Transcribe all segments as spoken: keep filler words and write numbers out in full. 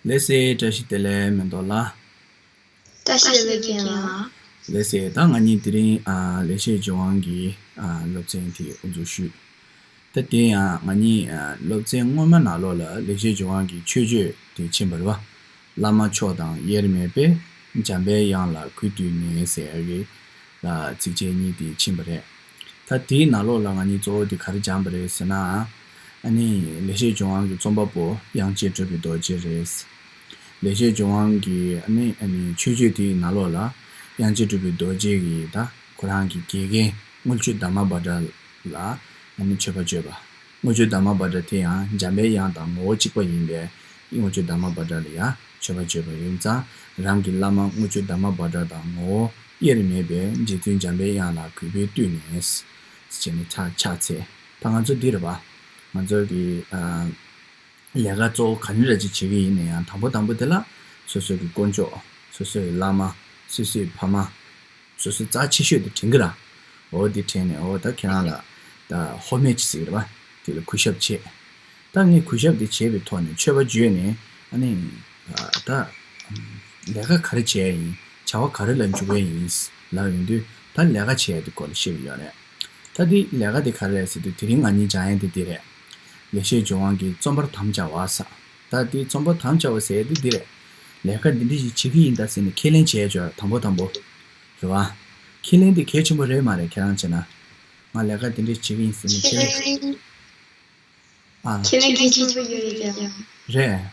ལགས་སེ། བཀྲ་ཤིས་བདེ་ལེགས་མེ་ཏོག་ལགས། བཀྲ་ཤིས་བདེ་ལེགས་རྒན་ལགས། ལགས་སེ། ད་ང་གཉིས་དེ་རིང་ཨ་ལེགས་བཤད་ལྗོན་དབང་གི་ཨ་སློབ་ཚན་དེ་དབུ་འཛུགས་ཞུས། ད་དེ་ཡང་ང་གཉིས་ཨ་སློབ་ཚན་སྔོན་མ་ནང་ལོགས་ལ་ལེགས་བཤད་ལྗོན་དབང་གི་མཆོད་བརྗོད་དེ་ཕྱིན་པ་རེད་པ། བླ་མ་མཆོག་དང་དབྱེར་མེད་པས། འཇམ་པའི་དབྱངས་ལ་གུས་བཏུད་ནས་ཟེར་ཡག་གི་ཨ་ཚིགས་བཅད་གཉིས་དེ་ཕྱིན་པ་རེད། ད་དེའི་ནང་ལོགས་ལ་ང་གཉིས་གཙོ་བོ་དེ་ག་རེ་སྦྱངས་པ་རེད་ཟེར་ན། ཨ་ནི་ལེགས་བཤད་ལྗོན་དབང་གི་རྩོམ་པ་པོ་དབྱངས་ཅན་གྲུབ་པའི་རྡོ་རྗེ་རེད། ལེགས་བཤད་ལྗོན་དབང་གི་ཨ་ནི་ཨ་ནི་མཆོད་བརྗོད་དེའི་ནང་ལོགས་ལ་དབྱངས་ཅན་གྲུབ་པའི་རྡོ་རྗེ་གི་ད་ཁོ་རང་གི་དགེ་རྒན་དངུལ་ཆུ་དྷརྨ་བྷ་དྲ་ལ་ཨ་ནི་མཆོད་པ་བརྗོད་པ། དངུལ་ཆུ་དྷརྨ་བྷ་དྲ་དེ་ཡང་འཇམ་པའི་དབྱངས་དང་ངོ་བོ་གཅིག་པ་ཡིན་པས། དངུལ་ཆུ་དྷརྨ་བྷ་དྲ་ལ་ཡང་མཆོད་པ་བརྗོད་པ་ཡིན་ཙང་། རང་གི་བླ་མ་དངུལ་ཆུ་དྷརྨ་བྷ་དྲ་དང་ངོ་བོ་དབྱེར་མེད་པའི་རྗེ་བཙུན་འཇམ་པའི་དབྱངས་ལ་གུས་པས་བཏུད་ནས་ཟེར་ནས་ཕྱག་ཕྱག་འཚལ། ད་ང་ཚོ་འདི་རེད་པ། ང་ཚོ་གི་ཨ་ལས་ཀ་གཙོ་བོ་ག་འདྲ་ཅིག་བྱེད་ཀྱི་ཡིན་ན་ཡང་། དང་པོ་དང་པོ་དེ་ལ་སོ་སོ་གི་དཀོན་མཆོག་སོ་སོའི་བླ་མ། སོ་སོའི་ཕ་མ། སོ་སོའི་རྩ་ཆེ་ཤོས་དེ་དྲན་གྱི་ར། འོ་དེ་དྲན་ནས། འོ་ད་ཁྱེད་རང་ལ་ད་ཧོ་མེ་ཅིག་ཟེར་གྱི་ར། དེ་ལ་གུས་ཞབས་བྱེད། ད་ངས་གུས་ཞབས་དེ་བྱས་པའི་ཐོག་ནས་མཆོད་པ་བརྗོད་ནས། ཨ་ནི་ད་ལས་ཀ་ག་རེ་བྱས་ཡིན། བྱ་བ་ག་རེ་ལ་འཇུག་གི་ཡིན་ལབ་ཡོང་དུས། ད་ལས་ཀ་བྱས་དེ་སྐོར་ལ་བཤད་ཀྱི་ཡོད་རེད། ད་དེ་ལས་ཀ་དེ་ག་རེ་རེད་ཟེར་དུས། དེ་རིང་ང་གཉིས་སྦྱང་ཡ་དེ་དེ་རེད། ལེགས་བཤད་ལྗོན་དབང་གི་རྩོམ་པར་དམ་བཅའ་བ་ཟེར། ད་དེ་རྩོམ་པར་དམ་བཅའ་བ་ཟེར་དེ་དེ་རེད། ལས་ཀ་འདི་འདྲ་ཞིག་བྱེད་ཀྱི་ཡིན་ད་ཟེར་ནས་ཁས་ལེན་བྱས་ཆོག་དང་པོ་དང་པོ། རེད་བ། ཁས་ལེན་དེ་གལ་ཆེན་པོ་རེད་མ་རེད། ཁྱེད་རང་བྱས་ན། ང་ལས་ཀ་འདི་འདྲ་བྱེད་ཀྱི་ཡིན་ཟེར་ནས་ཁས་ལེན། ཨ། ཁས་ལེན་གལ་ཆེན་པོ་ཡོད་རེད་ཀྱང་། རེད།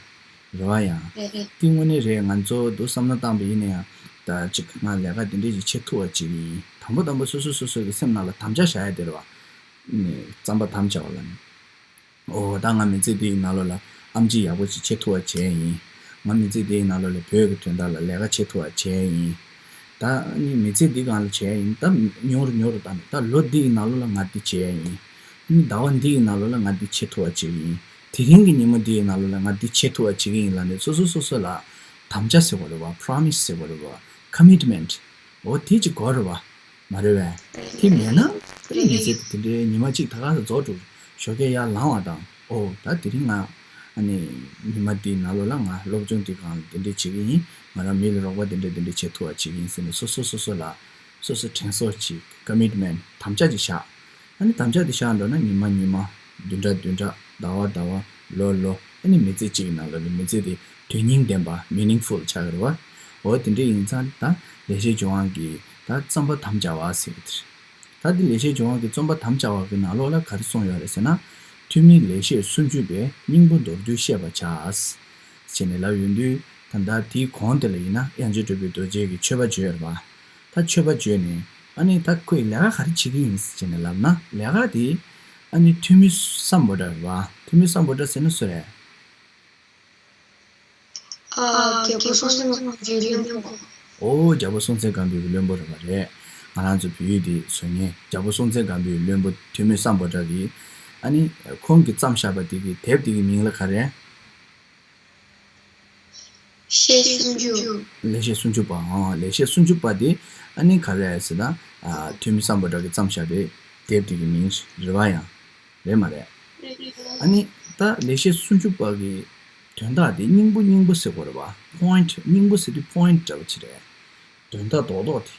རེད་བ་ཡང་། རེད་རེད། དེ་དངོས་གནས་རེད། ང་ཚོ་འདུག་བསམ་བློ་བཏང་པ་ཡིན་ན་ཡང་། ད་ཅིག་ང་ལས་ཀ་འདི་འདྲ་ཞིག་བྱེད་ཐུབ་པ་ཅིག་ཡིན། དང་པོ་དང་པོ་སོ་སོ་སོ་སོ་གི་སེམས་ནང་ལ་དམ་བཅའ་བཞག་ཡ་དེ་རེད་བ། ནས་རྩོམ་པར་དམ་བཅའ་བ་ལ་ནི། འོ་ད་ང་མི་ཚེ་འདིའི་ནང་ལོགས་ལ་ཨེམ་ཆི་ཡག་པོ་ཞིག་བྱེད་ཐུབ་པ་བྱས་ཡིན། ང་མི་ཚེ་འདིའི་ནང་ལོགས་ལ་བོད་ཀྱི་དོན་དག་ལ་ལས་ཀ་བྱེད་ཐུབ་པ་བྱས་ཡིན། ད་ནི་མི་ཚེ་འདི་སྒང་ལ་བྱས་ཡིན། ད་ཉུང་རུ་ཉུང་རུ་བཏང་ནས། ད་ལོ་འདིའི་ནང་ལོགས་ལ་ང་འདི་བྱས་ཡིན། ནི་ཟླ་བ་འདིའི་ནང་ལོགས་ལ་ང་འདི་བྱེད་ཐུབ་པ་བྱེད་ཀྱི་ཡིན། དེ་རིང་གི་ཉིན་མོ་འདིའི་ནང་ལོགས་ལ་ང་འདི་བྱེད་ཐུབ་པ་བྱེད་ཀྱི་ཡིན་ལབ་ནས། སོ་སོ་སོ་སོ་ལ་དམ་བཅའ་ཟེར་བ་རེད་བ། པྲོ་མི་སི་ཟེར་བ་རེད་བ། ཀོ་མིཊ་མེན་ཊི། འོ་དེ་ཅིག་དགོས་རེད་བ། མ་རེད་བས། དེ་མེད་ན་དཔེ་མི་སྲིད་དེ་འདྲའི་ཉི་མ་གཅིག་ད་ག་ས་རྫོགས་འགྲོ། ཞོགས་ཀས་ཡར་ལངས་བ་དང་། ཨོ་ད་དེ་རིང་ང་ཨ་ནི་ཉི་མ་འདིའི་ནང་ལོགས་ལ་ང་སློབ་སྦྱོང་འདི་སྒང་ལ་འདི་འདྲས་བྱེད་ཀྱི་ཡིན། ང་རང་མི་ལ་རོགས་པ་འདི་འདྲས་འདི་འདྲས་བྱེད་ཐུབ་པ་བྱེད་ཀྱི་ཡིན་ཟེར་ནས། སོ་སོ་སོ་སོ་ལ་སོ་སོ་དྲན་གསོ་ཅིག་ཀོ་མིཊ་མེན་ཊི། དམ་བཅའ་ཅིག་བཞག་ཨ་ནི་དམ་བཅའ་དེ་བཞག་འགྲོ་ན། ཉི་མ་ཉི་མ། བདུན་ཕྲག་བདུན་ཕྲག་ཟླ་བ་ཟླ་བ། ལོ་ལོ། ཨ་ནི་མི་ཚེ་གཅིག་གི་ནང་ལོགས་ལ་མི་ཚེ་དེ་དོན་སྙིང་ལྡན་པ། མི་ནིང་ཕུལ་ཆགས་ཀྱི་རེད་བ། འོ་དེ་འདྲ་ཡིན་ཙང་། ད་ལེགས་བཤད་ལྗོན་དབང་གི་ད་རྩོམ་པར་དམ་བཅའ་བ་ཟེར་གྱི་དེ་རེད། ད་དེ་ལེགས་བཤད་ལྗོན་དབང་གི་རྩོམ་པར་དམ་བཅའ་བ་གི་ནང་ལོགས་ལ་ག་རེ་གསུངས་ཡོད་རེད་ཟེར་ན། ཐོན་མིས་ལེགས་བཤད་སུམ་ཅུ་པའི། སྙིང་པོ་མདོར་བསྡུས་བཤད་པར་བྱ། ཟེར་ནས་ལབ་ཡོང་དུས། ད་ལྟ་དེའི་གོང་དེ་ལ་ཡིན་ན་དབྱངས་ཅན་གྲུབ་པའི་རྡོ་རྗེ་གིས་མཆོད་པ་བརྗོད་ཡོད་རེད་བ། ད་མཆོད་པ་བརྗོད་ནས། ཨ་ནི་ད་ཁོས་ལས་ཀ་ག་རེ་བྱེད་ཀྱི་ཡིན་ཟེར་ནས་ལབ་ན། ལས་ཀ་དེ་ཨ་ནི་ཐོན་མི་སམ་བྷོ་ཊ་རེད་བ། ཐོན་མི་སམ་བྷོ་ཊ་ཟེར་ན་སུ་རེད། ཨ། རྒྱལ་པོ་སྲོང་བཙན་སྒམ་པོའི་བློན་པོ། ཨོ། རྒྱལ་པོ་སྲོང་བཙན་སྒམ་པོའི་བློན་པོ་རེད་པ། རེད། ང་རང་ཚོ་བོད་ཡིག་འདི་བཟོ་མཁན། རྒྱལ་པོ་སྲོང་བཙན་སྒམ་པོའི་བློན་པོ་ཐོན་མི་སམ་བྷོ་ཊ་གིས། ཨ་ནི་ཁོང་གིས་བརྩམས་བཞག་པ་དེ་གི་དེབ་དེ་གི་མིང་ལ་ག་རེ། བཤད་སུམ་ཅུ། ལེགས་བཤད་སུམ་ཅུ་པ། ཨང་། ལེགས་བཤད་སུམ་ཅུ་པ་དེ་ཨ་ནི་ག་རེ་རེད་ཟེར་ན། ཨ། ཐོན་མི་སམ་བྷོ་ཊ་གིས་བརྩམས་བཞག་པའི་དེབ་དེ་གི་མིང་རེད་བ། ཡང་རེད་མ་རེད། ཨ་ནི་ད་ལེགས་བཤད་སུམ་ཅུ་པ་གི་དོན་དག་དེ་སྙིང་པོ་སྙིང་པོ་ཟེར་དགོས་རེད་བ། པོ་ཡིན་ཊི། སྙིང་པོ་ཟེར་དུས་པོ་ཡིན་ཊི་འདྲ་བོ་ཅིག་རེད། དོན་དག་རྡོག་རྡོག་དེ།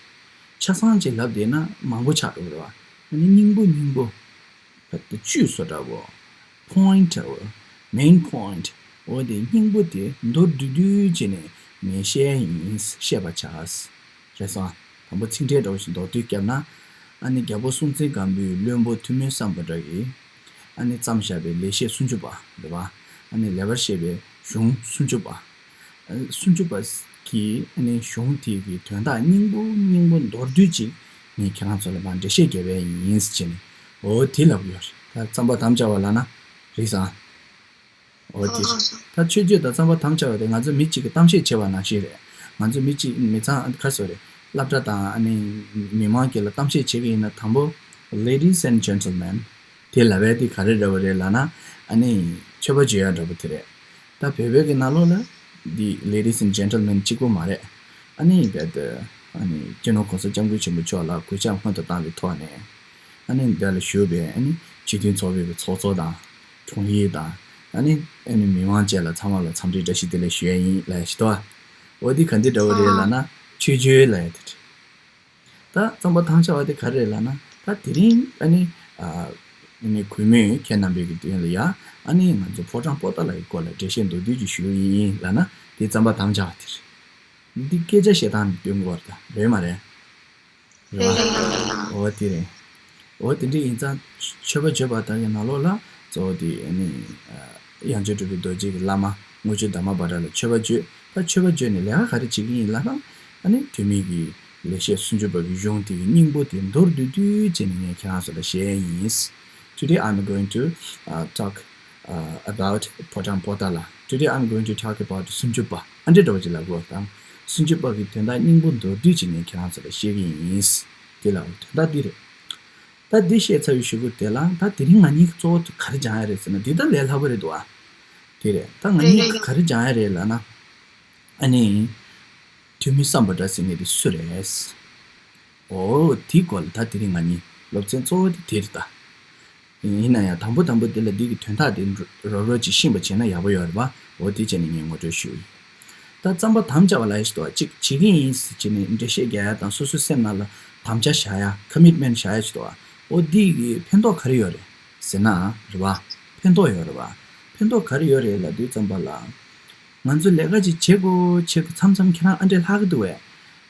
ཆ་ཚང་ཅིག་ལབ་བསྡད་ན་མང་པོ་ཆགས་འགྲོ་གི་རེད་བ། ཨ་ནི་སྙིང་པོ་སྙིང་པོ། བཅུད་བཟོ་འདྲ་བོ། པོ་ཡིན་ཊི། མེན་པོ་ཡིན་ཊི། འོ་དེ་སྙིང་པོ་དེ་མདོར་བསྡུས་བསྡུས་བྱས་ནས་ངས་བཤད་ཡིན། བཤད་པར་བྱ། རེད་སོང་། དང་པོ་ཚིག་འགྲེལ་འདྲ་བོ་ཞིག་མདོར་བསྡུས་བརྒྱབ་ན། ཨ་ནི་རྒྱལ་པོ་སྲོང་བཙན་སྒམ་པོའི་བློན་པོ་ཐོན་མི་སམ་བྷོ་ཊ་གིས། ཨ་ནི་བརྩམས་བཞག་པའི་ལེགས་བཤད་སུམ་ཅུ་པ་རེད་བ། ཨ་ནི་ལེགས་པར་བཤད་པའི་གཞུང་སུམ་ཅུ་པ། ཨ། སུམ་ཅུ་པ་གི་ཨ་ནི་གཞུང་དེ་གི་དོན་དག་སྙིང་པོ་སྙིང་པོ་མདོར་བསྡུས་ཅིག་ངས་ཁྱེད་རང་ཚོ་ལ་མར་འགྲེལ་བཤད་རྒྱབ་པ་ཡིན་ཟེར་ནས། འོ་དེ་ལབ་ཡོད་རེད། ད་རྩོམ་པར་དམ་བཅའ་བ་ལབ་ན་རེད་སོང་། འོ་དེ། ད་མཆོད་བརྗོད་དང་རྩོམ་པར་དམ་བཅའ་བ་དེ་ང་ཚོ་མི་གཅིག་གིས་གཏམ་བཤད་བྱེད་པ་ནང་བཞིན་རེད། ང་ཚོ་མི་གཅིག་མི་ཚང་ག་རེ་ཟེར་དགོས་རེད། སློབ་གྲྭ་དང་ཨ་ནི་མི་མང་གཅིག་ལ་གཏམ་བཤད་བྱེད་ཀྱི་ཡིན་ན། དང་པོ། Ladies and gentlemen། དེ་ལབ་པ་དེ་ག་རེ་འདྲ་བོ་རེད་ལབ་ན། ཨ་ནི་མཆོད་པ་བརྗོད་ཡ་འདྲ་བོ་དེ་རེད། ད་བོད་པའི་གི་ནང་ལོགས་ལ་འདི་Ladies and gentlemen གཅིག་པོ་མ་རེད། ཨ་ནི་རྦད་དེ་ཨ་ནི་སྤྱི་ནོར་གོང་ས་སྐྱབས་མགོན་ཆེན་པོ་མཆོག་ལ་གུས་ཕྱག་སྔོན་དུ་བཏང་བའི་ཐོག་ནས། ཨ་ནི་འདི་ལ་བཞུགས་པའི་ཨ་ནི་སྤྱི་མཐུན་ཚོགས་པའི་གི་ཚོགས་གཙོ་དང་། དྲུང་ཡིག་དང་ ཨ་ནི་ཨ་ནི་མི་མང་བཅས་ལ་ཚང་མ་ལ་འཚམས་འདྲི་བཀྲ་ཤིས་བདེ་ལེགས་ཞུ་ཡ་ཡིན་ལབ་ཡ་ཞིག་འདུག་ཨ། འོ་འདི་ག་འདི་འདྲ་བོ་རེད་ལབ་ན་ཆོས་བརྒྱུད་ལབ་ཡ་དེ་རེད། ད་རྩོམ་པ་དམ་བཅའ་བ་དེ་ག་རེ་རེད་ལབ་ན། ད་དེ་རིང་ཨ་ནི་ཨ་ནི་གུས་མོས་ཁྱེད་རྣམ་པའི་གི་མདུན་ལ་ཡ་ཨ་ནི་ང་ཚོ་ཕོ་བྲང་པོ་ཏཱ་ལ་ཡི་སྐོར་ལ་འགྲེལ་བཤད་མདོར་བསྡུས་ཅིག་ཞུ་གི་ཡིན་ལབ་ན་དེ་རྩོམ་པ་དམ་བཅའ་བ་དེ་རེད། འདི་སྐད་ཆ་བཤད་སྟངས་འདི་སྟོན་གི་བར་ད་རེད་མ་རེད། རེད་བ། རེད་རེད། འོ་དེ་རེད། འོ་དེ་འདྲ་ཡིན་ཙང་མཆོད་པ་བརྗོད་པ་དང་ཡང་ནང་ལོགས་ལ་གཙོ་བོ་དེ་ཨ་ནི་ཡང་བསྐྱར་སྒྲུབ་པའི་རྡོ་རྗེ་གི་བླ་མ་དངུལ་ཆུ་དར་མ་བྷ་དྲ་ལ་མཆོད་པ་བརྗོད། ད་མཆོད་པ་བརྗོད་ནས་ལས་ཀ་ག་རེ་བྱེད་ཀྱི་ཡིན་ལབ་ན། ཨ་ནི་ཐོན་མི་གི་ལེགས་བཤད་སུམ་ཅུ་པ་གི་གཞུང་དེ་གི་སྙིང་པོ་དེ་མདོར་བསྡུས་བསྡུས་བྱས་ནས་ངས་ཁྱེད་རང་ཚོ་ལ་བཤད་ཡིན། Today I'm going to uh, talk uh, about ཕོ་བྲང་པོ་ཏཱ་ལ། Today I'm going to talk about སུམ་ཅུ་པ། ཨ་འདྲེ་འདྲ་བོ་ཅིག་ལབ་དགོས་དང་། སུམ་ཅུ་པ་གི་དོན་དག་སྙིང་པོ་མདོར་བསྡུས་ཅིག་ངས་ཁྱེད་རང་ཚོ་ལ་བཤད་ཀྱི་ཡིན། དེ་ལ་དོན་དག་འདི་རེད། ད་འདི་བཤད་ཚར་བའི་གཞུག་གུ་དེ་ལ་ད་དེ་རིང་ང་གཉིས་གཙོ་བོ་ག་རེ་སྦྱང་ཡ་རེད་ཟེར་ན། འདི་ད་ལས་སླ་པོ་རེད་འདུག་ཨ། དེ་རེད། ད་ང་གཉིས་ག་རེ་སྦྱང་ཡ་རེད་ལབ་ན། ཨ་ནི། ཐོན་མི་སམ་བྷོ་ཊ་ཟེར་མཁན་དེ་སུ་རེད། འོ་དེའི་སྐོར་ལ་ད་དེ་རིང་ང་གཉིས་སློབ་ཚན་གཙོ་བོ་དེ་དེ་རེད་ད། ཡིན་ན་ཡང་དང་པོ་དང་པོ་དེ་ལ་འདི་གི་དོན་དག་དེ་རོབ་རོབ་ཅིག་ཤེས་པ་བྱས་ན་ཡག་པོ་ཡོད་རེད་པ། འོ་དེ་བྱས་ནས་ངས་ངོ་སྤྲོད་ཞུ་ཡིན། ད་རྩོམ་པ་དམ་བཅའ་བ་ལབ་ཡ་ཞིག་འདུག་བ། གཅིག་བྱེད་ཀྱི་ཡིན་ཟེར་བྱས་ནས་འགྲེལ་བཤད་རྒྱག་ཡ་དང་སོ་སོའི་སེམས་ནང་ལ་དམ་བཅའ་བཞག་ཡ། ཀོ་མིཊ་མེན་ཊི་བཞག་ཡ་ཞིག་འདུག་བ། འོ་འདི་གི་ཕན་ཐོགས་ག་རེ་ཡོད་རེད་ཟེར་ན་རེད་པ། ཕན་ཐོགས་ཡོད་རེད་པ། ཕན་ཐོགས་ག་རེ་ཡོད་རེད་ལབ་དུས་ཙམ་པ་ལ། ང་ཚོ་ལས་ཀ་ཅིག་བྱེད་དགོས་བྱེད་དགོས་མཚམས་མཚམས་ཁྱེད་རང་ཨ་འདྲེ་ལྷག་གི་འདུག་བས།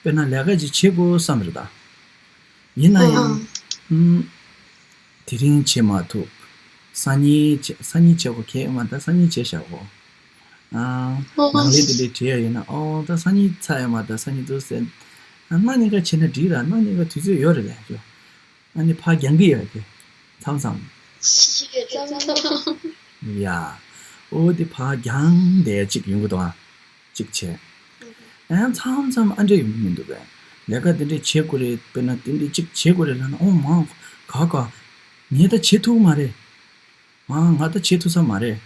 དཔེར་ན་ལས་ཀ་ཅིག་བྱེད་དགོས་བསམ་རེད་ད། ཡིན་ན་ཡང་། ཨུམ། དེ་རིང་བྱེད་མ་ཐུབ། སང་ཉིན་བྱེད། སང་ཉིན་བྱེད་དགོས་གལ་ཡོད་མ་རེད་ད། སང་ཉིན་བྱེད་བཞག་གོ། ཨ། ནང་ལས་དེ་འདྲས་བྲིས་ཡ་ཡོད་ན། ཨོ་ད་སང་ཉིན་ཚར་ཡོད་མ་རེད་ད། སང་ཉིན་འདུག་ཟེར། ཨ་གནངས་ཉིན་ཀ་བྱས་ན་འགྲིག་ར། གནངས་ཉིན་ཀ་དུས་ཚོད་ཡོད་རེད་ལས་ཀྱོ། ཨ་ནི་ཕར་རྒྱང་གི་ཡོད་ཀྱི། མཚམས་མཚམས། མཚམས་མཚམས། ཡ། ཨོ་དེ་ཕར་རྒྱང་བསྡད་ཡ་གཅིག་ཡོང་གི་འདུག་ཨ། གཅིག་བྱས། ཨ་ཡང་མཚམས་མཚམས་ཨ་འདྲས་ཡོང་གི་མི་འདུག་པས། ལས་ཀ་དེ་འདྲས་བྱེད་དགོས་རེད། དཔེར་ན་དེ་འདྲས་གཅིག་བྱེད་དགོས་རེད་ལབ་ན། ཨོ་མ། ག་ག་ངས་ད་བྱེད་ཐུབ་ཀྱི་མ་རེད། ཨ་ང་ད་བྱེད་ཐུབ་ས་མ་རེད།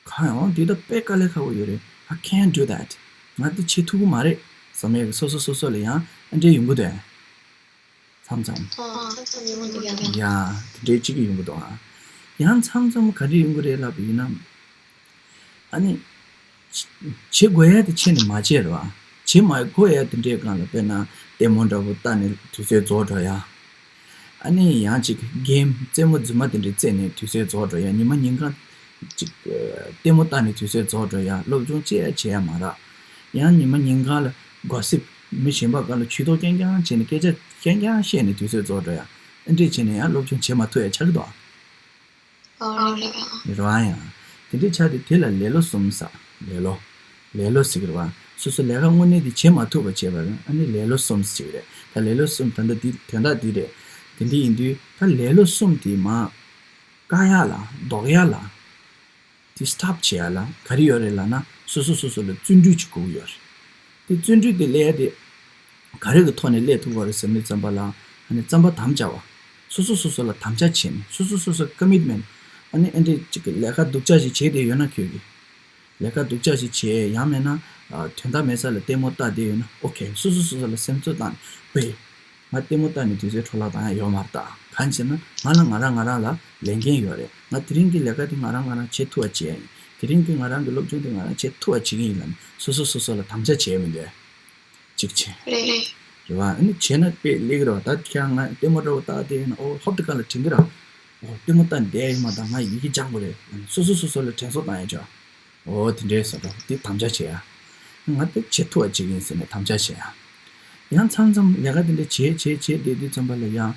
ག་ཡང་འདི་ད་དཔེ་དཀའ་ལས་ཁག་པོ་ཡོད་རེད། I can't do that. ང་འདི་བྱེད་ཐུབ་ཀྱི་མ་རེད་བསམ་ཡས་ཀྱི་སོ་སོ་སོ་སོ་ལ་ཡང་ཨ་འདྲས་ཡོང་གི་འདུག་ཨ། མཚམས་མཚམས། ཨ་མཚམས་མཚམས་ཡོང་གི་འདུག་ཡ། ཡ། དེ་འདྲའི་གཅིག་གི་ཡོང་གི་འདུག་ཨ། ཡང་མཚམས་མཚམས་ག་འདྲ་ཡོང་གི་རེད་ལབ་པ་ཡིན་ན། ཨ་ནི། བྱེད་དགོས་ཡ་དེ་བྱས་ནས་མ་བྱས་རེད་བ། བྱེད་མ་དགོས་ཡ་དེ་འདྲའི་སྒང་ལ་དཔེར་ན་ལྟད་མོ་འདྲ་པོ་ལྟ་ནས་དུས་ཚོད་རྫོགས་འགྲོ་ཡ། ཨ་ནི་ཡང་ཅིག་གེམ་རྩེད་མོ་རྫུན་མ་དེ་འདྲ་རྩེས་ནས་དུས་ཚོད་རྫོགས་འགྲོ་ཡ། ཉི་མ་ཉིན་གང་ཅིག་ལྟད་མོ་ལྟ་ནས་དུས་ཚོད་རྫོགས་འགྲོ་ཡ། སློབ་སྦྱོང་ཅི་ཡང་བྱེད་ཡ་མ་རག། ཡང་ཉི་མ་ཉིན་གང་ལ་གོ་སིབ་མི་གཞན་པ་སྒང་ལ་ཇུས་གཏོགས་རྐྱང་རྐྱང་བྱས་ནས་སྐད་ཆ་རྐྱང་རྐྱང་བཤད་ནས་དུས་ཚོད་རྫོགས་འགྲོ་ཡ། ཨ་འདྲས་བྱས་ནས་ཡང་སློབ་སྦྱོང་བྱེད་མ་ཐུབ་ཡ་ཆགས་ཀྱི་འདུག་ཨ། ཨ་རེད། རེད་བ། ཡང་དེ་འདྲའི་ཆ་དེ་དེ་ལ་ལེ་ལོ་གསུམ་ཟེར། ལེ་ལོ། ལེ་ལོ་ཟེར་གྱི་རེད་བ། སོ་སོ་ལས་ཀ་དངོས་གནས་དེ་བྱེད་མ་ཐུབ་པ་བྱས་པ་ཨ་ནི་ལེ་ལོ་གསུམ་ཟེར་གྱི་རེད། ད་ལེ་ལོ་གསུམ་ད་ལྟ་འདི་དོན་དག་འདི་རེད། དེ་འདྲ་ཡིན་དུས་ད་ལེ་ལོ་གསུམ་དེ་མར་བཀག་ཡ་ལ་ཟློག་ཡ་ལ། དེ་སི་ཊོབ་བྱེད་ཡ་ལ་ག་རེ་ཡོད་རེད་ལབ་ན། སོ་སོ་སོ་སོ་ལ་བརྩོན་འགྲུས་ཅིག་དགོས་ཀྱི་ཡོད་རེད། དེ་བརྩོན་འགྲུས་དེ་སླེབས་ཡ་དེ་ག་རེ་གི་ཐོག་ནས་སླེབས་ཐུབ་པ་རེད་ཟེར་དུས་ཙམ་པ་ལ། ཨ་ནི་རྩོམ་པ་དམ་བཅའ་བ། སོ་སོ་སོ་སོ་ལ་དམ་བཅའ་བྱས་ནས། སོ་སོ་སོ་སོ་ཀོ་མིཊ་མེན་ཊི། ཨ་ནི་ཨེ་འདྲས་ཅིག་གི་ལས་ཀ་སྡུག་ཅག་ཞིག་བྱས་བསྡད་ཡོད་ན། ཁྱོད་ཀྱིས་ལས་ཀ་སྡུག་ཅག་ཞིག་བྱས། ཡང་མིན་ན་ཨ་དོན་དག་མེད་ས་ལ་ལྟད་མོ་ལྟ་བསྡད་ཡོད་ན། ཨོ་ཁེ། སོ་སོ་སོ་སོ་ལ་སེམས་གསོ་བཏང་ནས། ཨེ། ང་ལྟད་མོ་ལྟ་ནས་དུས་ཚོད་འཕྲོ་བརླག་བཏང་ཡ་ཡོད་མ་རེད་ད། གང་ཡིན་ཟེར་ན་ང་ལ་ང་རང་ང་རང་ལ་ལས་འགན་ཡོད་རེད། ང་དེ་རིང་གི་ལས་ཀ་དེ་ང་རང་ང་རང་བྱེད་ཐུབ་པ་བྱེད་ཡ་ཡིན། དེ་རིང་གི་ང་རང་གི་སློབ་སྦྱོང་དེ་ང་རང་བྱེད་ཐུབ་པ་བྱེད་ཀྱི་ཡིན་ལབ་ནས་སོ་སོ་སོ་སོ་ལ་དམ་བཅའ་བྱས་མི་འདུག་གཅིག་བྱས། རེད། རེད་བ། ཨ་ནི་བྱས་ན་དཔེ་ལེགས་རེད་བ། ད་ཁྱེད་རང་ང་ལྟད་མོ་འདྲ་པོ་ལྟ་བསྡད་ཡོད་ན། ཨོ་ཧོབ་ཏེ་ག་ལ་དྲན་གི་ར། ཨོ་ལྟད་མོ་ལྟ་བསྡད་ཡོད་མ་ད། ང་ཡི་གེ་སྦྱང་དགོས་རེད། སོ་སོ་སོ་སོ་ལ་དྲན་གསོ་བཏང་ཡ་ཅོ། འོ་དེ་འདྲའི་བཟོ་འདྲ་དེ་དམ་བཅའ་བྱེད་ཡ། ང་དེ་བྱེད་ཐུབ་པ་བྱེད་ཀྱི་ཡིན་ཟེར་ནས་དམ་བཅའ་བྱེད་ཡ། ཡང་མཚམས་མཚམས་ལས་ཀ་དེ་འདྲ་བྱེད་བྱེད་བྱེད་བསྡད་དུས་ཙམ་པ་ལ་ཡང་།